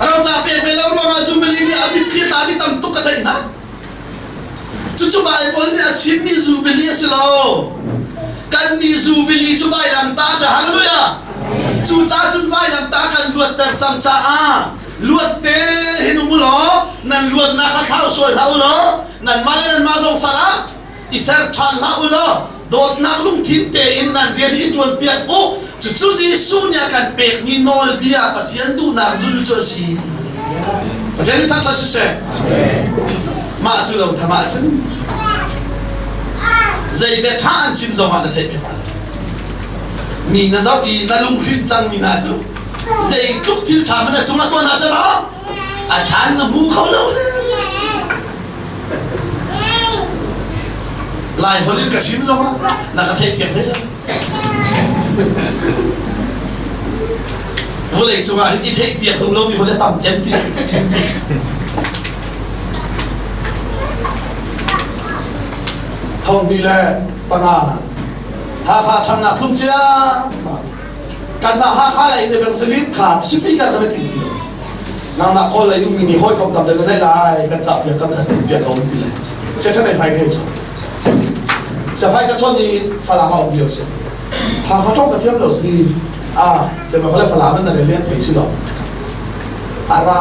Roca pek ve lo ruangah Jubilee nih a mitthli a tlami tam tuk ka theih hna. Cucu Baibal nih a chimmi Jubilee a si lo. Kan nih Jubilee cu vailamtah a si. Hallelujah! Cucaah cun vailamtah kan luatter cang caah luat te hin um u law nan luatnak kha thlau sual hlah u law nanmah le nanmah zong sal ah i ser ṭhan hlah u law dawtnak lungthin tein nan rian i ṭuanpiak u. Cucu Jesuh nih a kan pekmi nawlbia Pathian duhnak zul cu a si. Pathian nih thangṭhat siseh. Mah cu lo tham ahcun zei bia ṭha an chim zong ah na theih piak lai. Mi na zoh i na lunghrinh cangmi hna cu zeitluk thil ṭha hmanh a cungah tuah hna selaw a ṭhan na hmu kho lo. Lai holh in ka chim zongah na ka theihpiak hlei lo. Vawlei cungah hin i theihpiak duh lomi holh a tam cem ti ti cu. Thong hnih le panga Hakha ṭhangnak thlum cia kanmah Hakha lei in evangelist kha sipi kan kan tim ti lo. Nangmah kawl lei ummi nih hawikom tam deuh na neih lai kan cah piak kan that piak ko ti le. Sia ṭhan ei fai ka hei chawn. Sia fai ka chawn i Falam ah um lio si. Hakha ṭong ka thiam lo pi. Ah, thiam lo le Falam in na rel lian thei si lo. Ara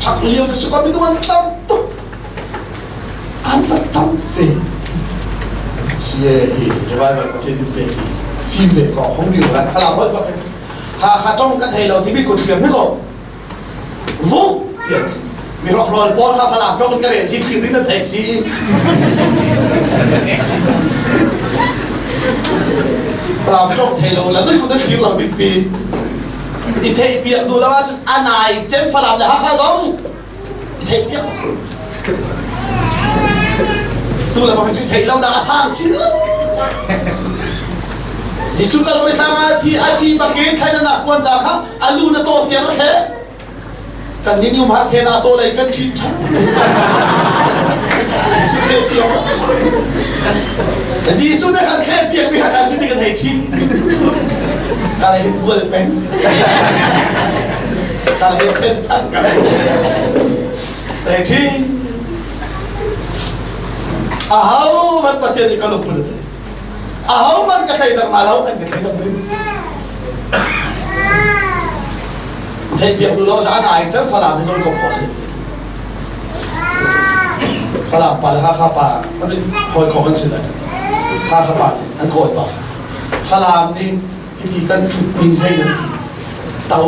ṭhak lio cu si ko minung an tam tuk. An va tam ve. Sie hi revival Pathian in pek i fim ve ko hong dir lai Falam holh bak in Hakha ṭong ka thei lo timi kut hliam ni ko. Vuk tiah mi rawkhrol pawl kha Falam ṭong in ka rel si thlir ding na theih si. Falam ṭong thei lo la na kut na thlir lo ding pi. I theih piak duh lo ahcun a nai cem Falam le Hakha zong i theih piak tu le bang cu theih lo dah a sang chin Jesuh Kalvari tlang ah thi a thi bakin thlai na puan za kha a lu na to tiang a thle kan ni um har phen a to lei kan ṭhi ṭhan Jesuh the cio Jesuh ne kan thle piak mi kha kan ni kan hei ṭhi ka le hin bual peng ka le sen than ka le ṭhi aho man Pathian nih ka lungput a thei aho man ka thleidang ma lo an ka thleidang ding theih piak tu lo sa an ai chan Falam hi zong kom kho si Falam pa le Hakha pa an hawi kho kan si lai Hakha pa nih an kawi pa kha Falam nih hiti kan ṭhut ning zei nan ti to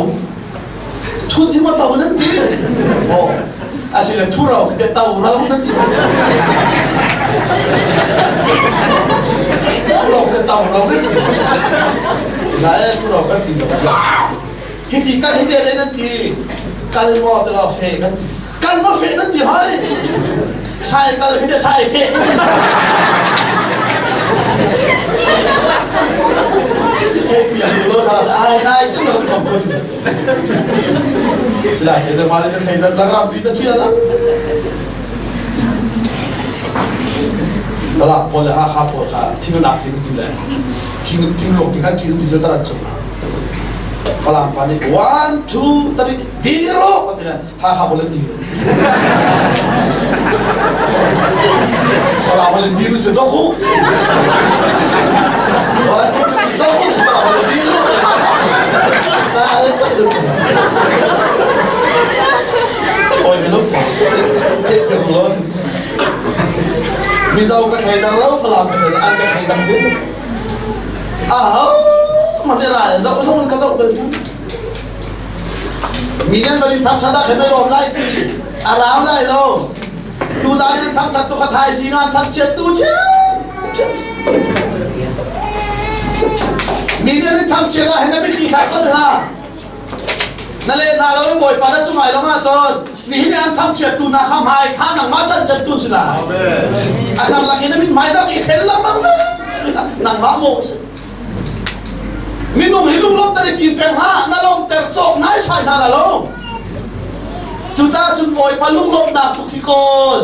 ṭhut hi ma to nan ti oh asile ṭhu ro kite to ro nan ti ṭhu ro kite to ro nan ti lai ṭhu ro kan ti lo hiti kan hiti le nan ti kal maw te lo fe kan ti kal maw fe nan ti hoi sai kal hiti sai fe nan ti thei piak lo sa sa ai nai chu lo kom ko chu sila the da ma le thei da lam bi da thia la bala pol ha kha pol kha thing nak ti ti le thing thing lok ti khan thing ti chu taran chu Falam pa nih one two three diro ati le Hakha bol an diro Falam bol an diro cu doku one two three doku Falam bol an diro Oi minung thek pe lo Mizo ka thei dang lo Falam ka thei an ka thei dang ding Aho ma te ral zoh zong ka zoh bal Mi nan van in thangṭhat ah khan mei lawm lai ci a rau lai lo. Tuzaan in thangṭhat tu kha thaizing ah thangchiat tu ṭhiam. Mi nan in thangchiat ah hin na mitthli thlak colh hlah. Na le hna lo in Bawipa na cung ai lo ahcun nihin i an thangchiat tu hna kha hmai kha nangmah chan cem tu si lai. A karlak in na mithmai dang i thlen lengmang ve. Nangmah mawh si. Minung hi lunglawmhter i tim peng hlah, na lawmhter cawk naisai hna la lo. Cucaah cun Bawipa lunglawmhnak tuk hi kawl.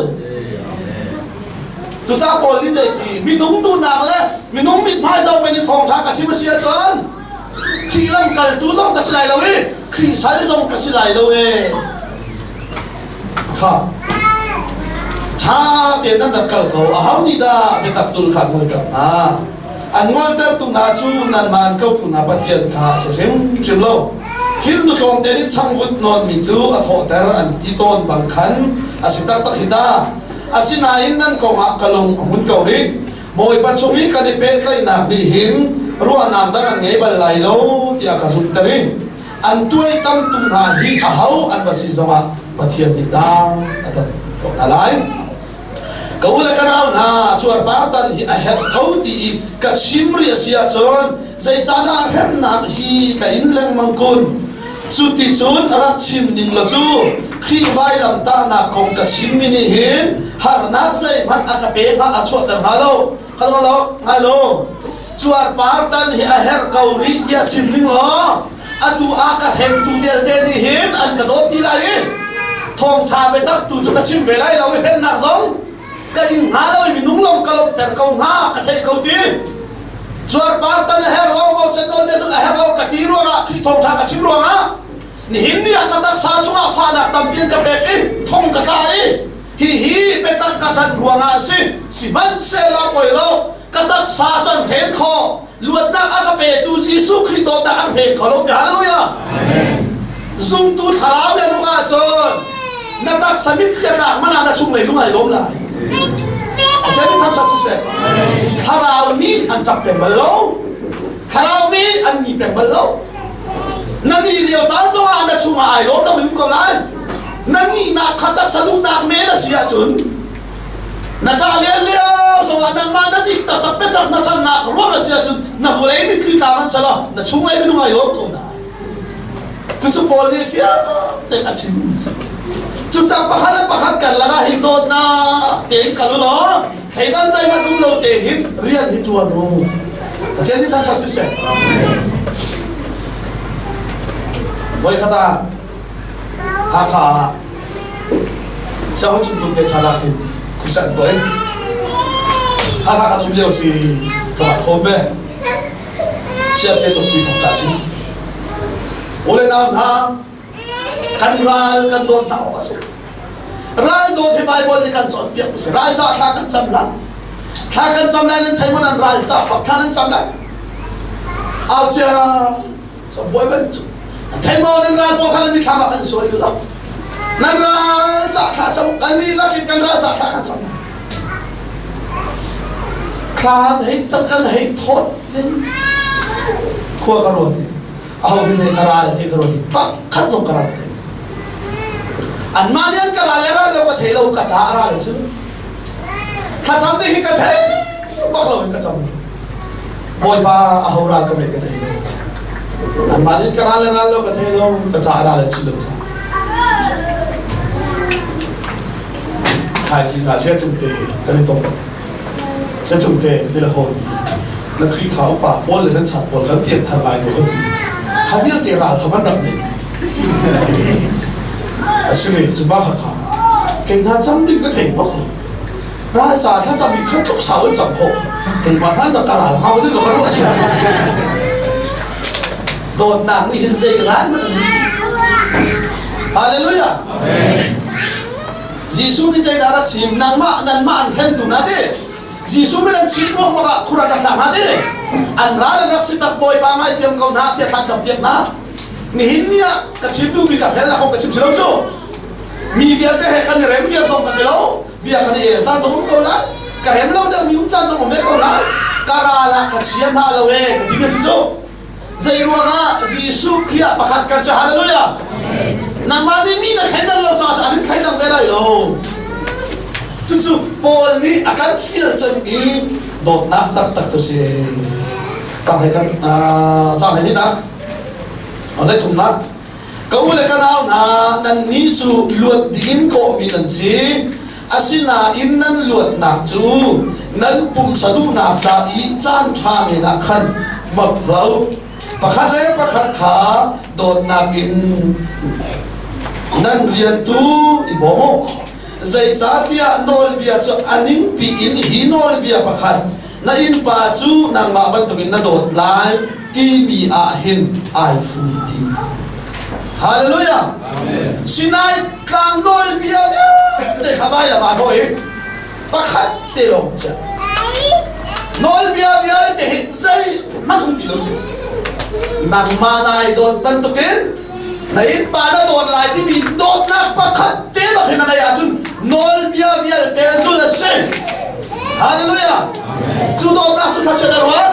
Cucaah Paul nih zeiti minung duhnak le minung mithmai zoh men in thawngṭha ka chim a si ahcun Khrih lamkaltu zong ka si lai lo i Khrih sal zong ka si lai lo e. Kha ṭha tein nan rak kal ko. Aho nih dah biatak zul kha ngolter hna? An ngoltertu hna cu nanmah an kotu hna Pathian kha a si hrimhrim lo. Thil nu tlawmte nih changvut nawnmi cu a thawhter an ti tawn bang khan a si taktak hi ta. Asinain nan kongah ka lung a hmun ko rih. Bawipa chung i kan i pehtlaihnak nih hin ruahnak dang an ngei bal lai lo tiah ka zumhter i an tuaitamtu hna hi aho an va si zongah Pathian nih dah a tat ko hna lai. Ka u le ka nau hna, cuarpar tan hi a herh ko ti i ka chim rih a si ahcun zeicahdah hremnak hi ka in lengmang kun? Cu ti cun rak chim ning law cu Khrih vailamtahnak kong ka chimmi nih hin harnak zeihmanh a ka pe hnga a chuahter hnga lo. Kha lo, ngai lo. Cuarpar tan hi a herh ko rih tiah chim ning law atu a ka hremtu vialte nih hin an ka dawt ti lai i thawngṭha biatak tu cu ka chim ve lai lo i hremnak zong ka ing hnga lo i minung lawng ka lawmhter ko hnga ka theih ko ti cuarpar tan a herh lo Moses nawl bia a herh lo ka ti ruangah Khrih thawngṭha ka chim ruangah. Nihin ni ah ka taksa chungah fahnak tampi an ka pek i thong ka tla i hihi biatak ka ṭanh ruangah a si. Sihmanhsehlaw poi lo, ka taksa cu an hren khawh. Luatnak a ka petu Jesuh Khrih dawtnak an hren kho lo ti hallelujah. Zumtu thlarau le nung ahcun na taksa mitthli a tlak man ah na chunglei lung ai lawm lai. A chemi thangṭhat siseh. Thlarau nih an ṭap peng bal lo. Thlarau nih an ni peng bal lo. Na nih lio caan zongah na chungah ai lawm lo in ko lai. Na nihnak kha taksa duhnak men a si ahcun na ṭah len lio zongah nangmah na dik taktak biatak na ṭannak ruang a si ahcun na vawlei mitthli tla man selaw na chunglei minung ai lawm ko lai. Cucu Paul nih fiang tein a chim. Cucaah pakhat le pakhat kan lakah hin dawtnak tein kal u law thleidan zeihmanh um lo te hin rian hi ṭuan u. Pathian nih thangṭhat siseh. Voikhat ah Hakha ah Siaho Cungtum te chan ah khin khusan tuah in Hakha kan um lio si ka vai khawm ve. Siate tukpi thok ta chim. Ule nau hna kan ral kan dawt hna awk a si. Ral dawt hi Bible nih kan cawnpiak si. Ral ca thla kan cam lai. Thla kan cam lai nan thei maw nan ral ca bak thla nan cam lai. Au cia cabuai bantuk. Thei maw nan ral pawl kha nan mithlam ah kan suai lo. Nan ral ca thla cam kan dihlak in kan ral ca thla kan cam lai. Thla hei cam kan hei thawt vin khua ka ruat i aho hin hei ka ral ti ka ruat i pakhat zong ka ral te. Anmah nih an ka ral le ral lo ka thei lo ka ca a ral cu. Thlacam ti hi ka thei bak lo in ka cam. Bawipa aho ral ka thei ka thei lo. Anmah nih ka ral le ral lo ka thei lo ka ca a ral an si lo ca. Thaizing ah sia cung te kan i tong. Sia cung te ka ti le hawi ti. Na Khrihfa upa pawl le nan chan pawl kan pian thar lai maw ka ti. Kha vialte ral kha man rak nei. Asile cu ba kha kha. Kei hna cam ding ka thei bak lo. Ral ca thlacam i khat tluk sau an cam khawh. Keimah hlan da ka ral hau ding ka ruah si. Dawtnak nih hin zei ral man Hallelujah. Jesuh nih zeidah rak chim? Nangmah nanmah an hremtu hna ti. Jesuh min an chim ruang bak ah khur an rak thlak hna ti. An ral an rak si tak Bawipa ngaithiam ko hna tiah thla campiak hna. Nihin ni ah ka chim duhmi ka fel na kong ka chim si lo cu. Mi vialte he kan i rem vial zong ka ti lo. Bia kan i el caan zong um ko lai. Ka rem lo deuhmi um caan zong um ve ko lai. Ka ral ah ka chia hna lo e ka ti mi si cu. Zei ruangah Jesuh Khrih ah pakhat kan si. Hallelujah. Nangmah nih mi na thleidan lo caah an in thleidang ve lai lo. Cucu Paul nih a kan fial cemmi dawtnak taktak cu si. Cang he kan cang he nih nak le thumnak ka u le ka nau hna nannih cu luat dingin kawhmi nan si asinain nan luatnak cu nan pumsa duhnak ca i caan ṭha men ah khan mak lo pakhat le pakhat kha dawtnak in nan rian tu i bawm u zeicahtiah nawlbia cu a ningpi in hi nawlbia pakhat na innpa cu nangmah bantukin na dawt lai timi ah hin ai fum ti. Hallelujah. Sinai tlang nawlbia vialte kha vai lam ah hoi pakhat te lawng chia. Nawlbia vialte hi zei hmanh um ti lo ti. Nangmah nai dawt bantukin na innpa na dawt lai timi dawtnak pakhat te bak hin na neih ahcun nawlbia vialte zul a si. Hallelujah. Cu dawtnak cu thlachiat a ruat,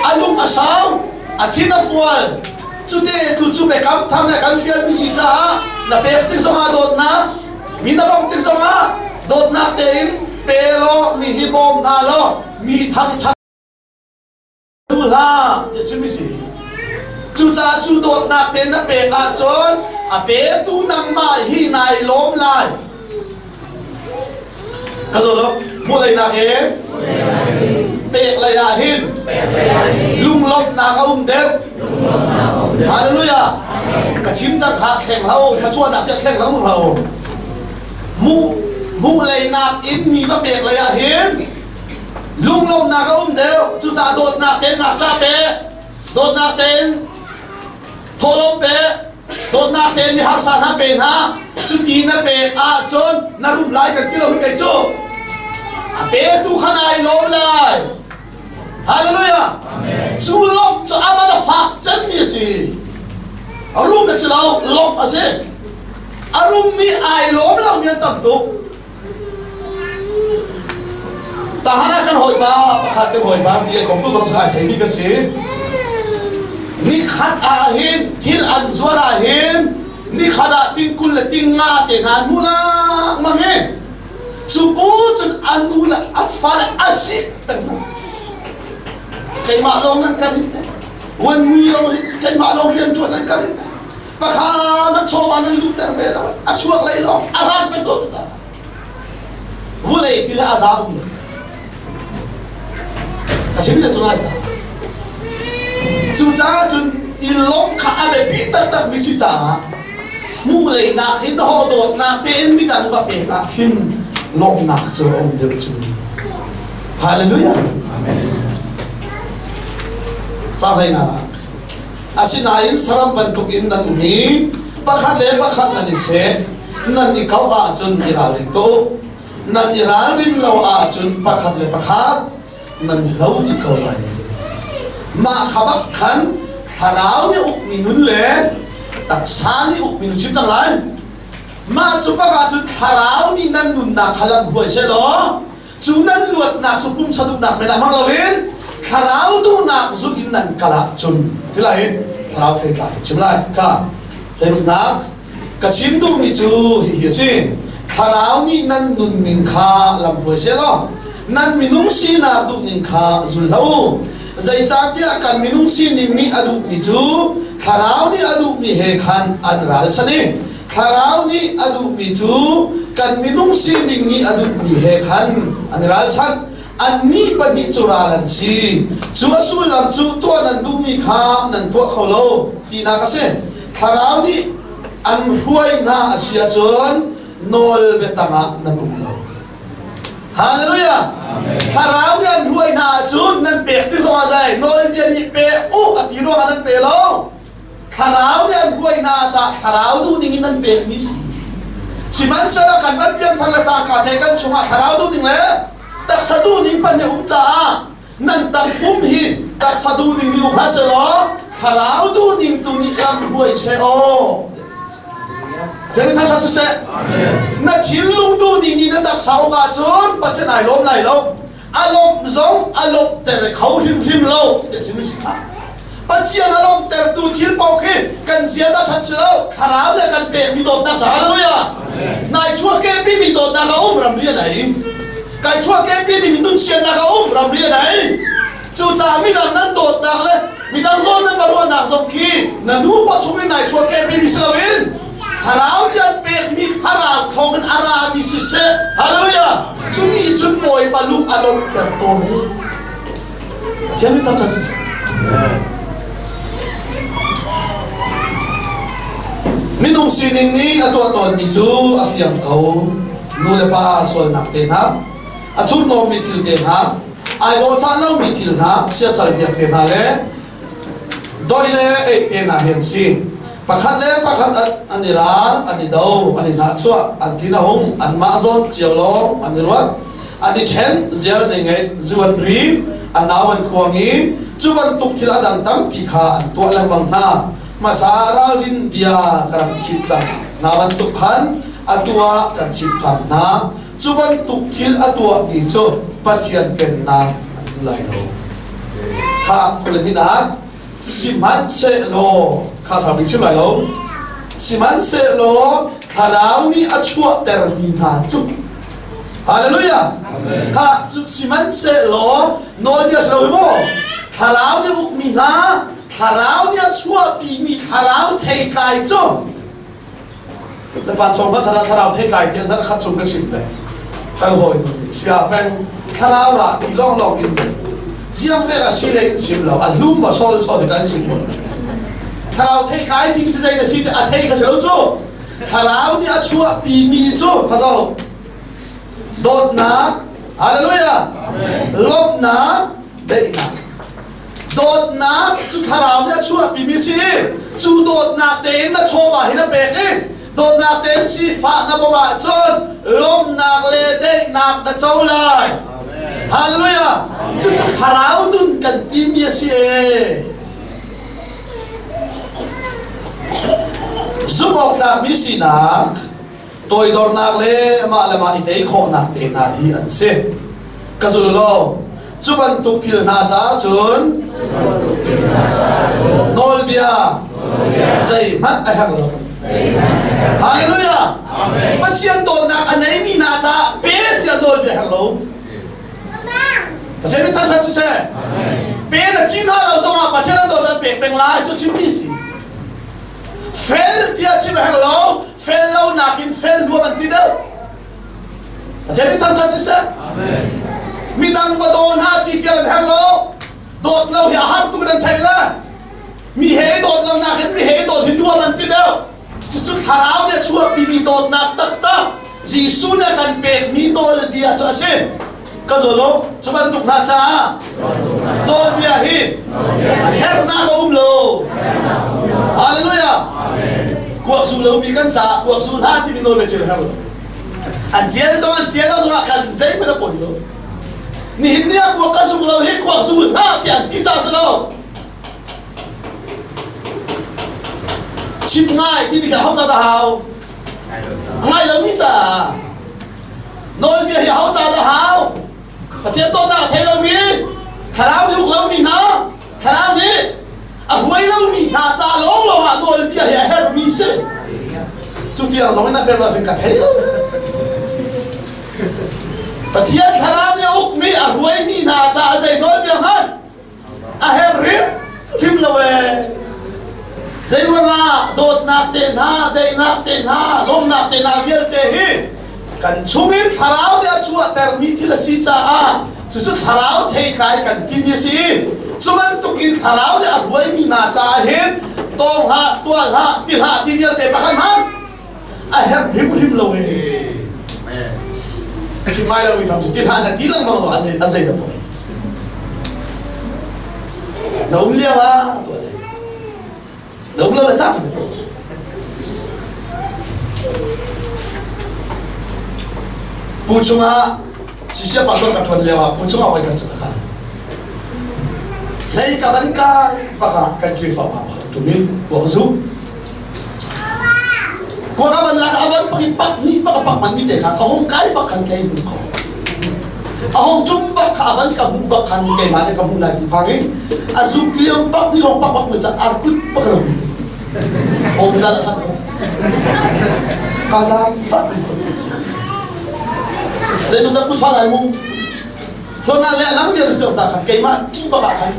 a lung a sau, a thin a fual. Cute tu cu biakam thar le kan fialmi si caah na pek tik zongah dawtnak, mi na bawmh tik zongah dawtnak tein pe law mi hi bawm hna law mi thangṭhat duh hlah ti a chimmi si. Cucaah cu dawtnak te na pek ahcun a petu nangmah hi nai lawm lai. Ka zaw lo, hmuhleinak in pek lei ah hin lunglawmhnak a um deuh. Hallelujah. Ka chim cang kha thleng hlah u, thluachuahnak tiah thleng hlah u hlah u. Mu hmuhleinak in mi va pek lei ah hin lunglawmhnak a um deuh. Cucaah dawtnak tein ngakṭah pe, dawtnak tein thawhlawm pe, dawtnak Dawtnak tein mi harsa hna pe hna. Cuti na pek ahcun na rum lai kan ti lo hi kei cu. A petu kha nai lawm lai. Hallelujah. Cu lawmh cu aman a fak cemmi a si. A rum a si lo, lawmh a si. A rummi ai lawm lomi an tam tuk. Tahan ah kan hawipa pakhat kan hawipa ti a kong tu zong ai theimi kan si. Nikhat ah hin thil an zuar ah hin nikhat ah ting 20 le ting 50 te hna an hmu lengmang hi. Cu bu cun a nu le a fale a si peng hna. Keimah lawng nan kan in wan mui lawng keimah lawng rian ṭuan nan kan in pakha na chawva nan luhter ve lo a chuak lei lawng a ran peng ko cu vulei thil a za um lo a chim te cu lai ta cucaah cun i lawmh kha a biapi taktak mi si caah hmuh leinak hi dawh dawtnak tein midang va pek ah khin lawmhnak cu a um deuh cu. Hallelujah. Ca hlei nga nak. Asinain saram bantuk in nan um i pakhat le pakhat nan i seh, nan i kauh ahcun i ralring tuk. Nan i ralrin lo ahcun pakhat le pakhat nan i hlo dih ko lai. Mah kha bak khan thlarau nih ukmi nun le taksa nih ukmi nun chim cang lai. Mah cu bak ahcun thlarau nih nan nunnak kha lam hruai seh law cu nan luatnak cu pumsa duhnak men ah hmang loin thlarau duhnak zulh in nan kal ahcun ti lai thlarau theitlai chim lai ka hleiruknak ka chim duhmi cu hihi a si thlarau nih nan nunning kha lamhruai seh law nan minung sinak duhning kha zul hlah u zeicahtiah kan minung sining nih a duhmi cu thlarau nih a duhmi he khan an ralchan i Thlarau nih a duhmi cu kan minung sining nih a duhmi he khan an i ralchanh. Annih pahnih cu ral an si. Cu a sullam cu tuah nan duhmi kha nan tuah kho lo tinak a si. Thlarau nih an hruai hna a si ahcun nawl biatang ah nan um lo. Hallelujah! Thlarau nih an hruai hna ahcun nan pek ti zong ah zai nawlbia nih pe u a ti ruangah nan pe lo. Thlarau nih an hruai hna caah thlarau duh ding in an pekmi si. Sihmanhsehlaw kan van pianthar le cangka te kan chungah thlarau duh ding le taksa duh ding pahnih um caah nan tak pum hi taksa duh ding nih uk hlah selaw thlarau duh ding tu nih lam hruai seh aw. Jadi thangṭhat siseh. Na thinlung duh ding nih na taksa uk ahcun Pathian ai lawm lai lo. A lawmh zong a lawmhter kho hrimhrim lo ti a chimmi si kha. Pathian a lawmhtertu thil paoh khi kan ziaza ṭhat si lo thlarau le kan pekmi dawtnak sa hallelujah nai chuahkehpi mi dawtnak a um ramri a nei kai chuahkehpi mi nun siannak a um ramri a nei cucaah midang nan dawtnak le midang zawn nan ruahnak zong khi na nu paw chung in nai chuahkehpi mi si loin thlarau nih an pekmi thlarau thawng in a rami siseh hallelujah cu nih cun Bawipa lung a lawmhter tawn i Pathian min thangṭhat siseh. Minung sining nih a tuah tawnmi cu a fiang ko. Nu le pa sualnak te hna, a thurhnawmmi thil te hna, ai dawhcah lomi thil hna, siasal biak te hna le doi le ei te hna hi an si. Pakhat le pakhat an i ral, an i do, an i hnahchuah, an thin a hung, anmah zawn cio lawng an i ruat. An i ṭhen, ziar an i ngeih, zu an ri, a nau an khuang i cu bantuk thil a dang tampi kha an tuah lengmang hna. Hmasa ralrin bia ka rak chimh cang hna bantuk khan atu ah kan chimh ṭhan hna. Cu bantuk thil a tuahmi cu Pathian pennak an hmu lai lo. Kha kul ah sihmanhsehlaw kha sau bik chim lai lo. Sihmanhsehlaw thlarau nih a chuahtermi hna cu Hallelujah. Kha sihmanhsehlaw nawlbia si lo hi mu. Thlarau nih ukmi hna, thlarau nih a chuahpimi thlarau theitlai cu le pa chong ba thara thlarau theitlai ti zan khat chung ka chim le kan hawi nu nih sia peng thlarau ra ti long long in le ziang ve a si le in chim lo a hlum ma sol sol kan chim mo thlarau theitlai ti mi zei na si a thei ka si lo cu Thlarau nih a chuahpimi cu fazo dawtnak hallelujah lawmhnak daihnak. Dawtnak cu thlarau nih a chuahpimi si. Cu dawtnak tein na chawva hi na pek i dawtnak tein sifah na bawmh ahcun lawmhnak le daihnak na co lai. Hallelujah! Cucu thlarau nun kan timi a si ee. Zumh awk tlakmi sinak, toidornak le mah le mah i tei khawhnak te hna hi an si. Ka zul lo. Cu bantuk thil hna caah cun nawlbia zeihmanh a herh lo. Hallelujah! Pathian dawtnak a neimi hna caah pe tiah nawlbia herh lo. Pathian min thangṭhat siseh. Pe na thi hna lo zongah Pathian an dawt caan pek peng lai cu chimmi si. Fel tiah chim a herh lo. Fel lo nakin fel nuam an ti deuh. Pathian min thangṭhat siseh. Midang va daw hna ti fial an herh lo. Dawt lo hi a har tuk in an theih le. Mi he i dawt lo nakin mi he i dawt hi nuam an ti deuh. Cucu thlarau nih a chuahpimi dawtnak taktak Jesuh nih a kan pekmi nawlbia cu a si. Ka zawl u, cu bantuk hna caah nawlbia hi a herhnak a um lo. Hallelujah! Kuak zu lomi kan caah kuak zu hlah timi nawlbia ṭial a herh lo. An ṭial zong an ṭial lo zongah kan zeihmanh a poi lo. Nihin ni ah kuak ka zuk lo hi kuak zu hlah tiah an ti caah a si lo. Chim ngai timi kha ho ca dah hau? Ngai lomi caah. Nawlbia hi ho ca dah hau? Pathian dawtnak a thei lomi, thlarau nih uk lomi hna, thlarau nih a hruai lomi hna ca lawnglawng ah nawlbia hi a herhmi si. Cu tiang zong in a pek lo ka thei lo. Pathian thlarau nih a ukmi, a hruaimi hna caah zei nawlbia hmanh a herh hrim hrim lo ee. Zei ruangah dawtnak te hna, daihnak te hna, lawmnak te hna vialte hi kan chungin thlarau nih a chuahtermi thil a si caah cucu thlarau theitlai kan timi a si. Cu bantuk in thlarau nih a hruaimi hna caah hin tawng hlah, tuah hlah, ti hlah ti vialte pakhat hmanh a herh hrimhrim lo ee. Chim lai lo mi tham cu ti hlah na ti lengmang a zei da poi. Na um lio ah tuah le na um lo le cah ka tuah. Pu chungah sisia pastor ka ṭuan lio ah pu chungah voi khat cu ka kal. Hlei ka van kai bak ah kan Khrihfa pa pakhat tum in kuak a zuk. Kuak a van lak a van pak i pak nih bak a pak man mi te kha ka hung kai bak khan kei hmu ko. A hung tum bak kha a van ka hmuh bak khan keimah nih ka hmuh lai ti phang in a zuk lio bak ni rong pak bak mi ca ar kut bak lo. Bom la la sat ko. Ka zaang fak in ko. Zeitung dah kut fa lai mu. Hlona le lang vial si ca khan keimah ṭih bak ah khan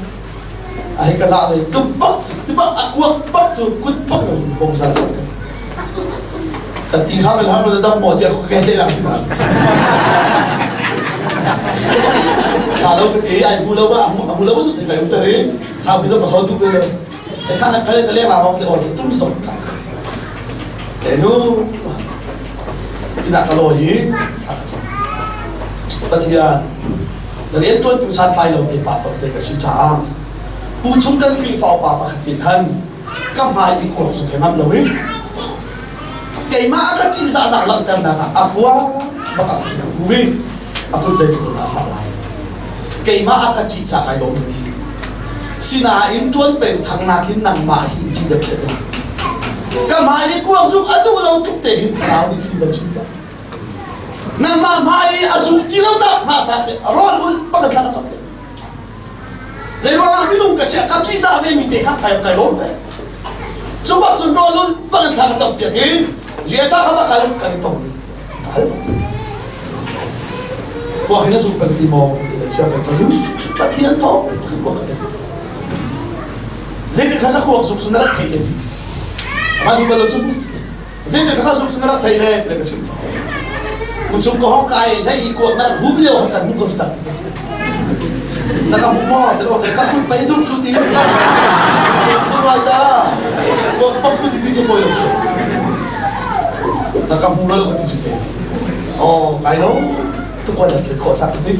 a hei ka zah ve tu bak tu bak a kuak bak cu kut bak lo bong zal sak ka ti hram el ham dam mo tiah ka te lang ti ma ta lo ka ti ai mu lo ba amu lo tu te kai um tare sa bi zo ka son tu le e kha na kale te le ma bong te o te tum so ka le nu ina ka lo hi sa ka cham Pathian Na rianṭuantu santlai lo te pa te ka si caah pu chung kan Khrihfa upa pakhat nih khan ka hmai i kuak zuk he ngam lo in keimah a ka ṭihzahnak langhternak ah a khua bak ah a hum i a kut zeitluk in a fak lai. Keimah a ka ṭih ca kai lawm ti. Sinain ṭuan peng thangnak in nangmah hi in ṭih deuh set lo. Ka hmai i kuak zuk a duh lo tluk te hin thlarau nih fim a chim ka. Nangmah hmai i a zuk ti lo dah hna cha te rawl ul bak in thla ka cam te. Zei ruangah minung ka sia ka ṭihzah ve mi te kha kai kai lawm ve. Cu bak cun rawl ul bak in thla ka cam piak i riasa kha va kal kan i tong ka hal. Kuak hin a zuk peng ti maw ti le sia peng ka zu Pathian thawk kan kuak ka te. Zeitik kha ka kuak zuk cu na rak thei le ti. Ma zu bal lo cu Zeitik kha zuk cu na rak thei le ti ka chim ko. Muchung ka hong kai hlei i kuak na rak hum lio han kan hmu ko tak. Na ka hmu maw? Te te ka kut pei duk cu ti. Tu lai ta. Kuak pak ku ti ti cu foi lo. Na ka hmu lo ka ti cu te. Oh, kai lo. Tu ko da ke ko sa ti.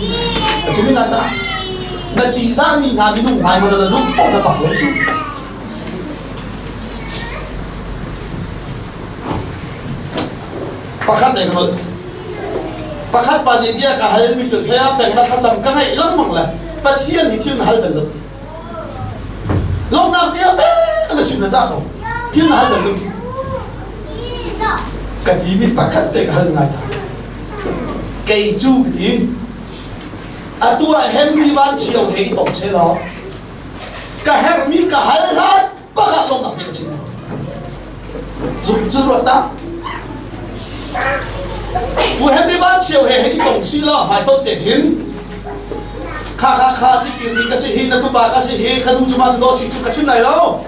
Ka chim na ta. Na ṭihzahmi hna minung hmai maw na duh paoh na pak lo cu. Pakhat te ka nolh. Pakhat pa nih bia ka halmi cu saya peng na thlacam ka ngaih lengmang le Pathian hi thil na hal bal lo ti. Lawmhnak bia pek na sim na za ko. Thil na hal bal lo ti. Ka ti mi pakhat te ka hal ngai ta. Kei cu ka ti. Atu ah Henry Van Ṭhio he i tong seh law ka herhmi ka hal hlan bak ah lawmhnak bia ka chim. Zuk cu ruat ta. Pu Henry Van Ṭhio he hei i tong si law hmaiton te hin kha kha kha ti kirmi ka si hi na tupa ka si hi ka nu cu ma cu daw si cu ka chim lai lo.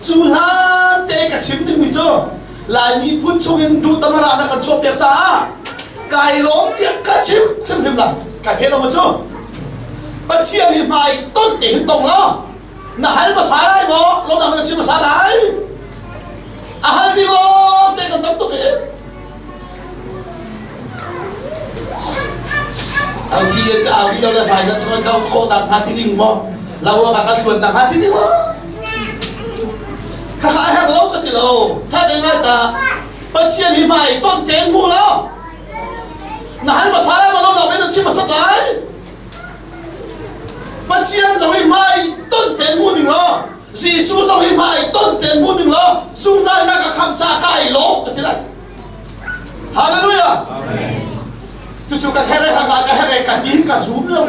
Cu hlan te ka chim dingmi cu Lai miphun chungin duh tamara na kan chuahpiak caah kai lawm tiah ka chim hrimhrim lai. Kai phe lo ma cu. Pathian hi hmai ton te hin tong law na hal hmasa lai maw lawmnak na chim hmasa lai a hal ding lawng te kan tam tuk hi au hi ka au hi lo le hmai zan chung ka kho nak hnga ti ding maw lo ka ka thluan nak hnga ti ding maw kha kha a herh lo ka ti lo tha te ngai ta Pathian hi hmai ton ten mu lo na hal hmasa lai maw lawmnak na chim hmasat lai Pathian zong hi hmai ton ten mu ding law Jesuh zong hi hmai ton ten mu ding law zungzal na ka khamh ca kai lawm ka ti lai Hallelujah Cucu ka khere ka ka here ka ti ka zum lo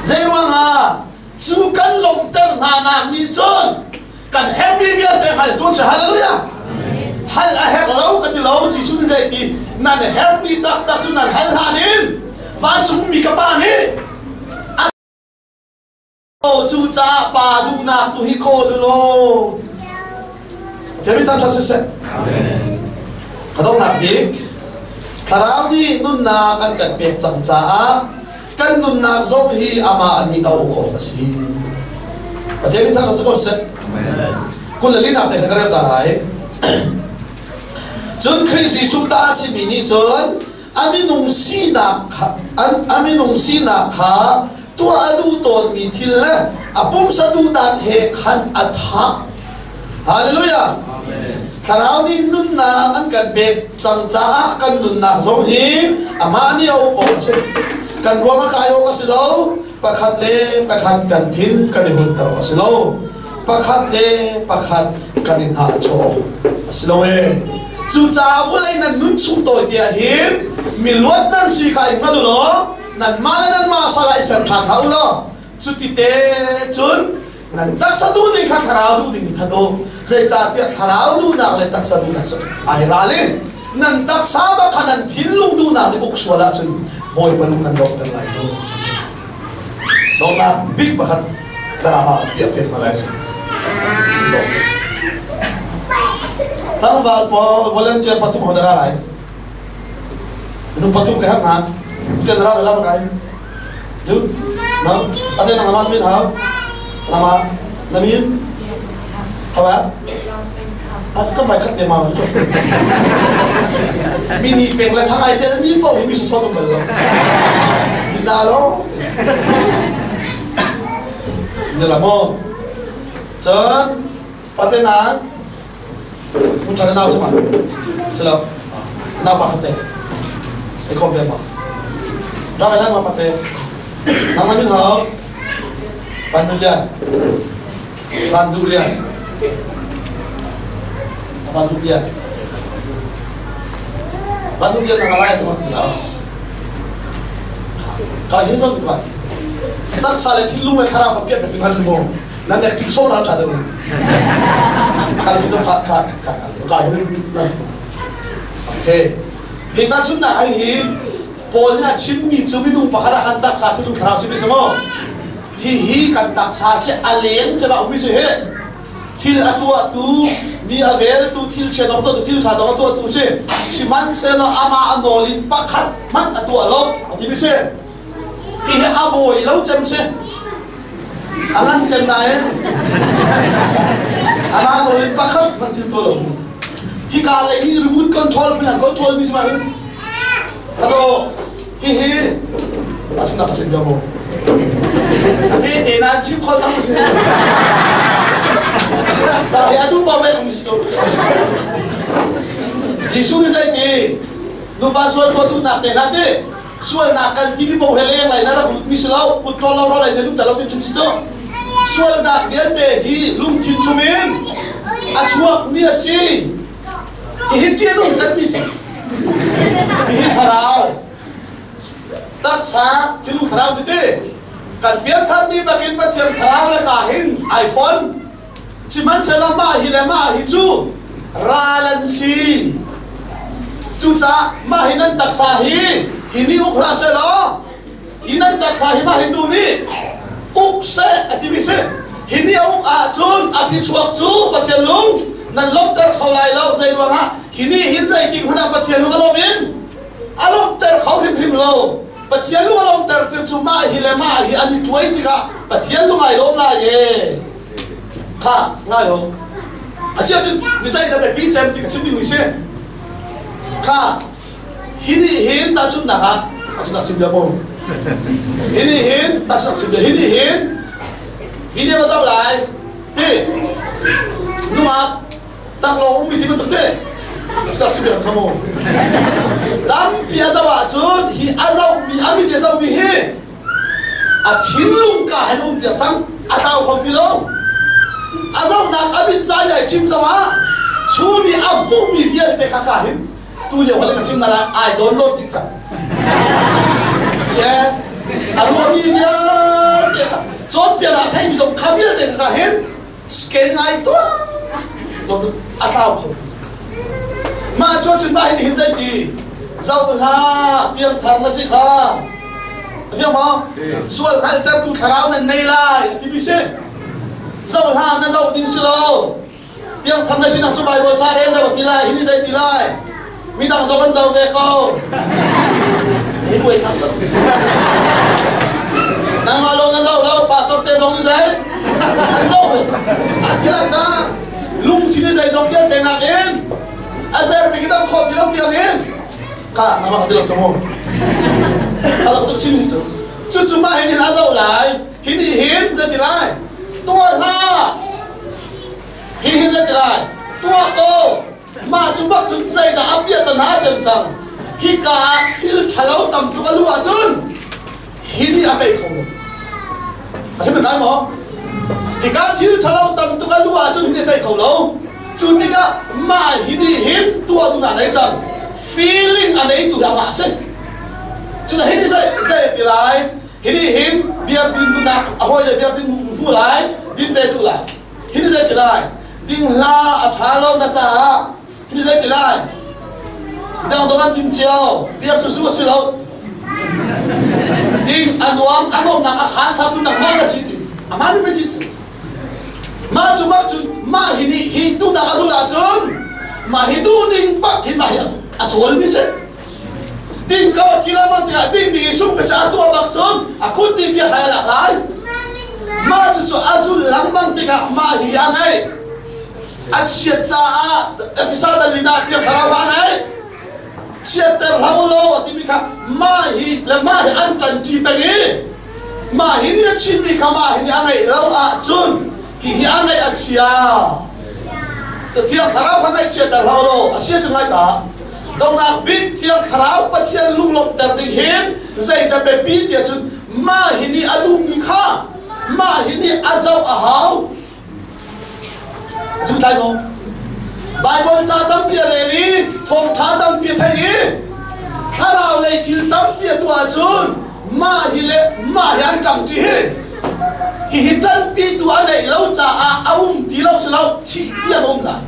Zei ruangah cu kan lawmhter hna nak nih cun kan herhmi vialte hngaltu cu hallelujah hal a herh lo ka ti lo Jesuh nih zei ti nan herhmi taktak cu nan hal hlan in vancung mi ka pa nih cu caah pa duhnak tu hi kawl u law Themi tan ṭha siseh ka donghnak bik thlarau nih nunnak an kan pek cang caah kan nunnak zong hi amah nih a uk awk a si Pathian nih thang si ko seh kul le linak te ka rel ta lai cun Khrih Jesuh ta a simi nih cun a minung sinak kha a minung sinak kha tuah a duh tawnmi thil le a pumsa duhnak he khan a thah Hallelujah Thlarau nih nunnak an kan pek cang caah kan nunnak zong hi amah nih a uk awk a si. Kan ruang a kai awk a si lo. Pakhat le pakhat kan thin kan i hunter awk a si lo. Pakhat le pakhat kan i hnahchaw awk a si lo ee. Cucaah vawlei nan nun chung tawi te ah hin mi luat nan si kha i hngal u law nanmah le nanmah sal ah i ser ṭhan hlah u law cuti te cun nan taksa duh ning kha thlarau duh ning in that u zeicahtiah thlarau duhnak le taksa duhnak cu ai ral i nan taksa bak kha nan thinlung duhnak nih uk sual ahcun Bawipa lung nan lawmhter lai lo lawmnak bik pakhat drama an piah piak hna lai cu tlangval pawl volunteer pathum ho dara lai minung pathum ka herh hna ten ra la kai Du, no, ate nang nama min hau? Nama, na min? Hawa? Ah, kan bai khat te ma ma. Mi ni peng le thang ai tel mi po hi mi so so bal lo. Mi za lo. Ni la mo. Cun pate nang mun thana nau sama. Silo. Nau pa khate. Ai khom ve ma. Ra mai lai ma pate. Nang na min hau. Pan du lian. Pan du lian. Pan du lian. Pan du lian nang alai ma ti la. Ka hi zo ka. Taksa le thinlung le thlarau ka piat pek man si mo. Nan ek ti so na tha deuh. Ka hi zo ka ka ka ka ka hi nan. Okay. Hi ta chun nak ai hi Paul nih a chimmi cu minung pakhat ah khan taksa thinlung thlarau chimmi si maw? Hi hi kan taksa si a leng cem ah ummi si hi. Thil a tuahtu, mi a veltu, thil chia zong tuahtu, thil ṭha zong a tuahtu si. Sihmanhsehlaw amah a nawl in pakhat hmanh a tuah lo a timi si. Hi hi a bawi lo cem si. A ngan cem nain amah a nawl in pakhat hmanh thil tuah lo. Hika lei nih remote control min an control mi si ma Kazo hihi Tahchunhnak ka chim bia maw? A me te nan chim khol thang si. Ta hi adu pa mai um si. Jesuh nih zei ti? Nupa sual tuah duhnak te hna ti sualnak kan timi bo he leng lai na rak lut mi si lo kut ṭawl lo ro lai na lut lo tim si cu sualnak vialte hi lungthin chungin a chuak mi a si hihi ṭih a nung cemmi si hihi thlarau taksa thinlung thlarau tete kan pianthar ni bakin Pathian thlarau le ka hin ai fon sihmanhsehlaw mah hi le mah hi cu ral an si. Cucaah mah hi nan taksa hi hi nih uk hlah seh law hi nan taksa hi mah hi tu nih uk seh a timi si. Hi nih a uk ahcun a phichuak cu Pathian lung nan lawmhter kho lai lo. Zei ruangah hi nih hin zeitik hmanh ah Pathian lung a lawm in a lawmhter kho hrimhrim lo. Pathian lung a lawmhter tir cu mah hi le mah hi an i tuai tikah Pathian lung ai lawm lai e. Kha ngai ho. Asiahcun mizei dah biapi cem ti ka chim ding mi si. Kha hi nih hin tahchunhnak ah tahchunhnak chim bia maw? Hi nih hin tahchunhnak chim bia hi nih hin video ka zoh lai ti nungak taklawng ummi ti bantuk te tahchunhnak chim bia kha maw? Tampi a zoh ahcun hi a zohmi a mit a zohmi hi a thinlung ka hen um viar cang a tlau kho ti lo a zohnak a mit za ai chim zongah chu nih a hmuhmi vialte kha ka hin tu lio hal ka chim na lai ai download ding cang che a ruahmi vialte kha cawnpiak ah theimi zong kha vialte kha ka hin scan ngai tuah a tlau kho ti mah cu cun mah hin hin zei ti zoh hlah piangthar na si kha fiang maw sual hngalhtertu thlarau nan nei lai a timi si zoh hlah na zoh ding si lo piangthar na sinak cu Bible ca rel dah ti lai hi ni zei ti lai midang zong an zoh ve ko hi buai thak tak nangmah lo na zoh lo pastor te zong ni zei an zoh ve a thil an ta lungthin i zei zong vialte nakin a ser mi ki dam khawh ti lo tiang in ka namah ti lo chamu a lak tu sin cu cu cu mah hin a zoh lai hi ni hin zei ti lai tuah hlah hi hin zei ti lai tuah ko Mah cu bak cun zeidah a piah ta hna cem cang. Hika ah thil ṭhalo tam tuk a luh ahcun hi nih a tei kho lo. A si lai maw? Hika thil ṭhalo tam tuk a luh ahcun hi nih a tei kho lo. Cu tikah mah hi nih hin tuah duhnak nei cang. Feeling a neitu hi amah a si. Cucaah hi nih zei zei a ti lai? Hi nih hin beer din duhnak a hawile beer din hmu lai, din ve duh lai. Hi nih zei ti lai? Ding hla a ṭha lo na caah hi zei ti lai? Dang zong an tim cio. Biak cu zu a si lo. Ding a nuam, a nuamnak a khaan sa tu nangmah na si ti. A hmaan mi si cu. Mah cu bak cun mah hi nih hi duhnak a zulh ahcun mah hi duh ning bak hin mah hi a cawl mi si. Ding ko ti lo ma tikah ding ding i sum ka ca tuah bak cun a kut nih bia hai a lak lai. Mah cucu a zul lengmang tikah mah hi a ngeih. A chiat caah Efesa dal lina tiang thlarau a ngeih. Chiatter hlau lo a timi kha mah hi le mah hi an ṭanṭi peng i mah hi nih a chimmi kha mah hi nih a ngeih lo ahcun hihi a ngeih a chia. Thiang Thlarau kha ngaihchiatter hlau lo a chia cu ngai ta. Donghnak bik Thiang Thlarau Pathian lunglawmhter ding hin zeidah biapi tiah cun mah hi nih a duhmi kha mah hi nih a zoh a hau. Chim tlai maw? Bible ca tampi a rel i thawngṭha tampi a theih i thlarau lei thil tampi a tuah ahcun mah hi le mah hi an ṭangṭi hi. Hihi ṭanpitu a neih lo caah a um ti lo si lo thih tiang a um lai.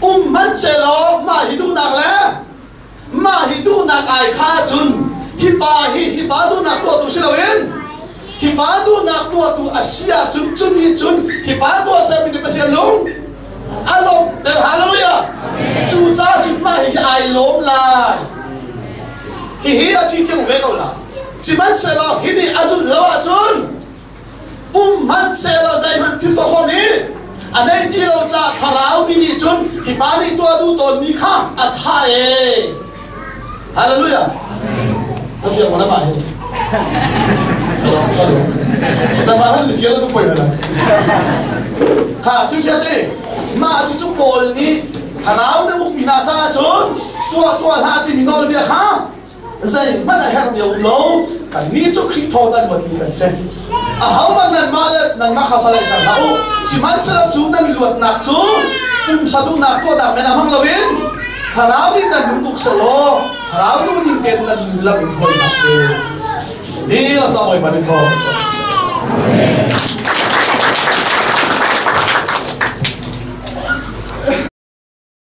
Um hmanhsehlaw mah hi duhnak le mah hi duhnak ai kha ahcun hi pa hi hi pa duhnak tuahtu si loin hi pa duhnak tuahtu a si ahcun cu nih cun hi pa tuahsermi nih Pathian lung a lawmhter. Hallelujah! Cucaah cun mah hihi ai lawm lai. Hihi a thi thiang ve ko lai. Sihmanhsehlaw hi nih a zulh lo ahcun pum hmanhsehlaw zeihmanh thil tuah khawh nih a nei ti lo caah thlarau mi nih cun hi pa nih tuah duh tawnmi kha a tha e. Hallelujah. Na fiang maw na mah hi? Nangmah han fial cu poi la. Kha chu fial te mah cu cu Paul nih thlarau na uk mi hna caah cun tuah tuah hlah timi nawlbia kha zeihmanh a herh mi a um lo. Kannih cu Khrih thaw nan luatmi kan si. Ahohmanh nanmah le nangmah kha salai ser hlah u. Sihmanhsehlaw cu nan luatnak cu pumsa duhnak tuahnak men ah hmang loin thlarau nih nan nun uk sehlaw thlarau duhning tein nan nun lam in hruai hna sih. Ni la sa Bawipa nih thaw kan chuah.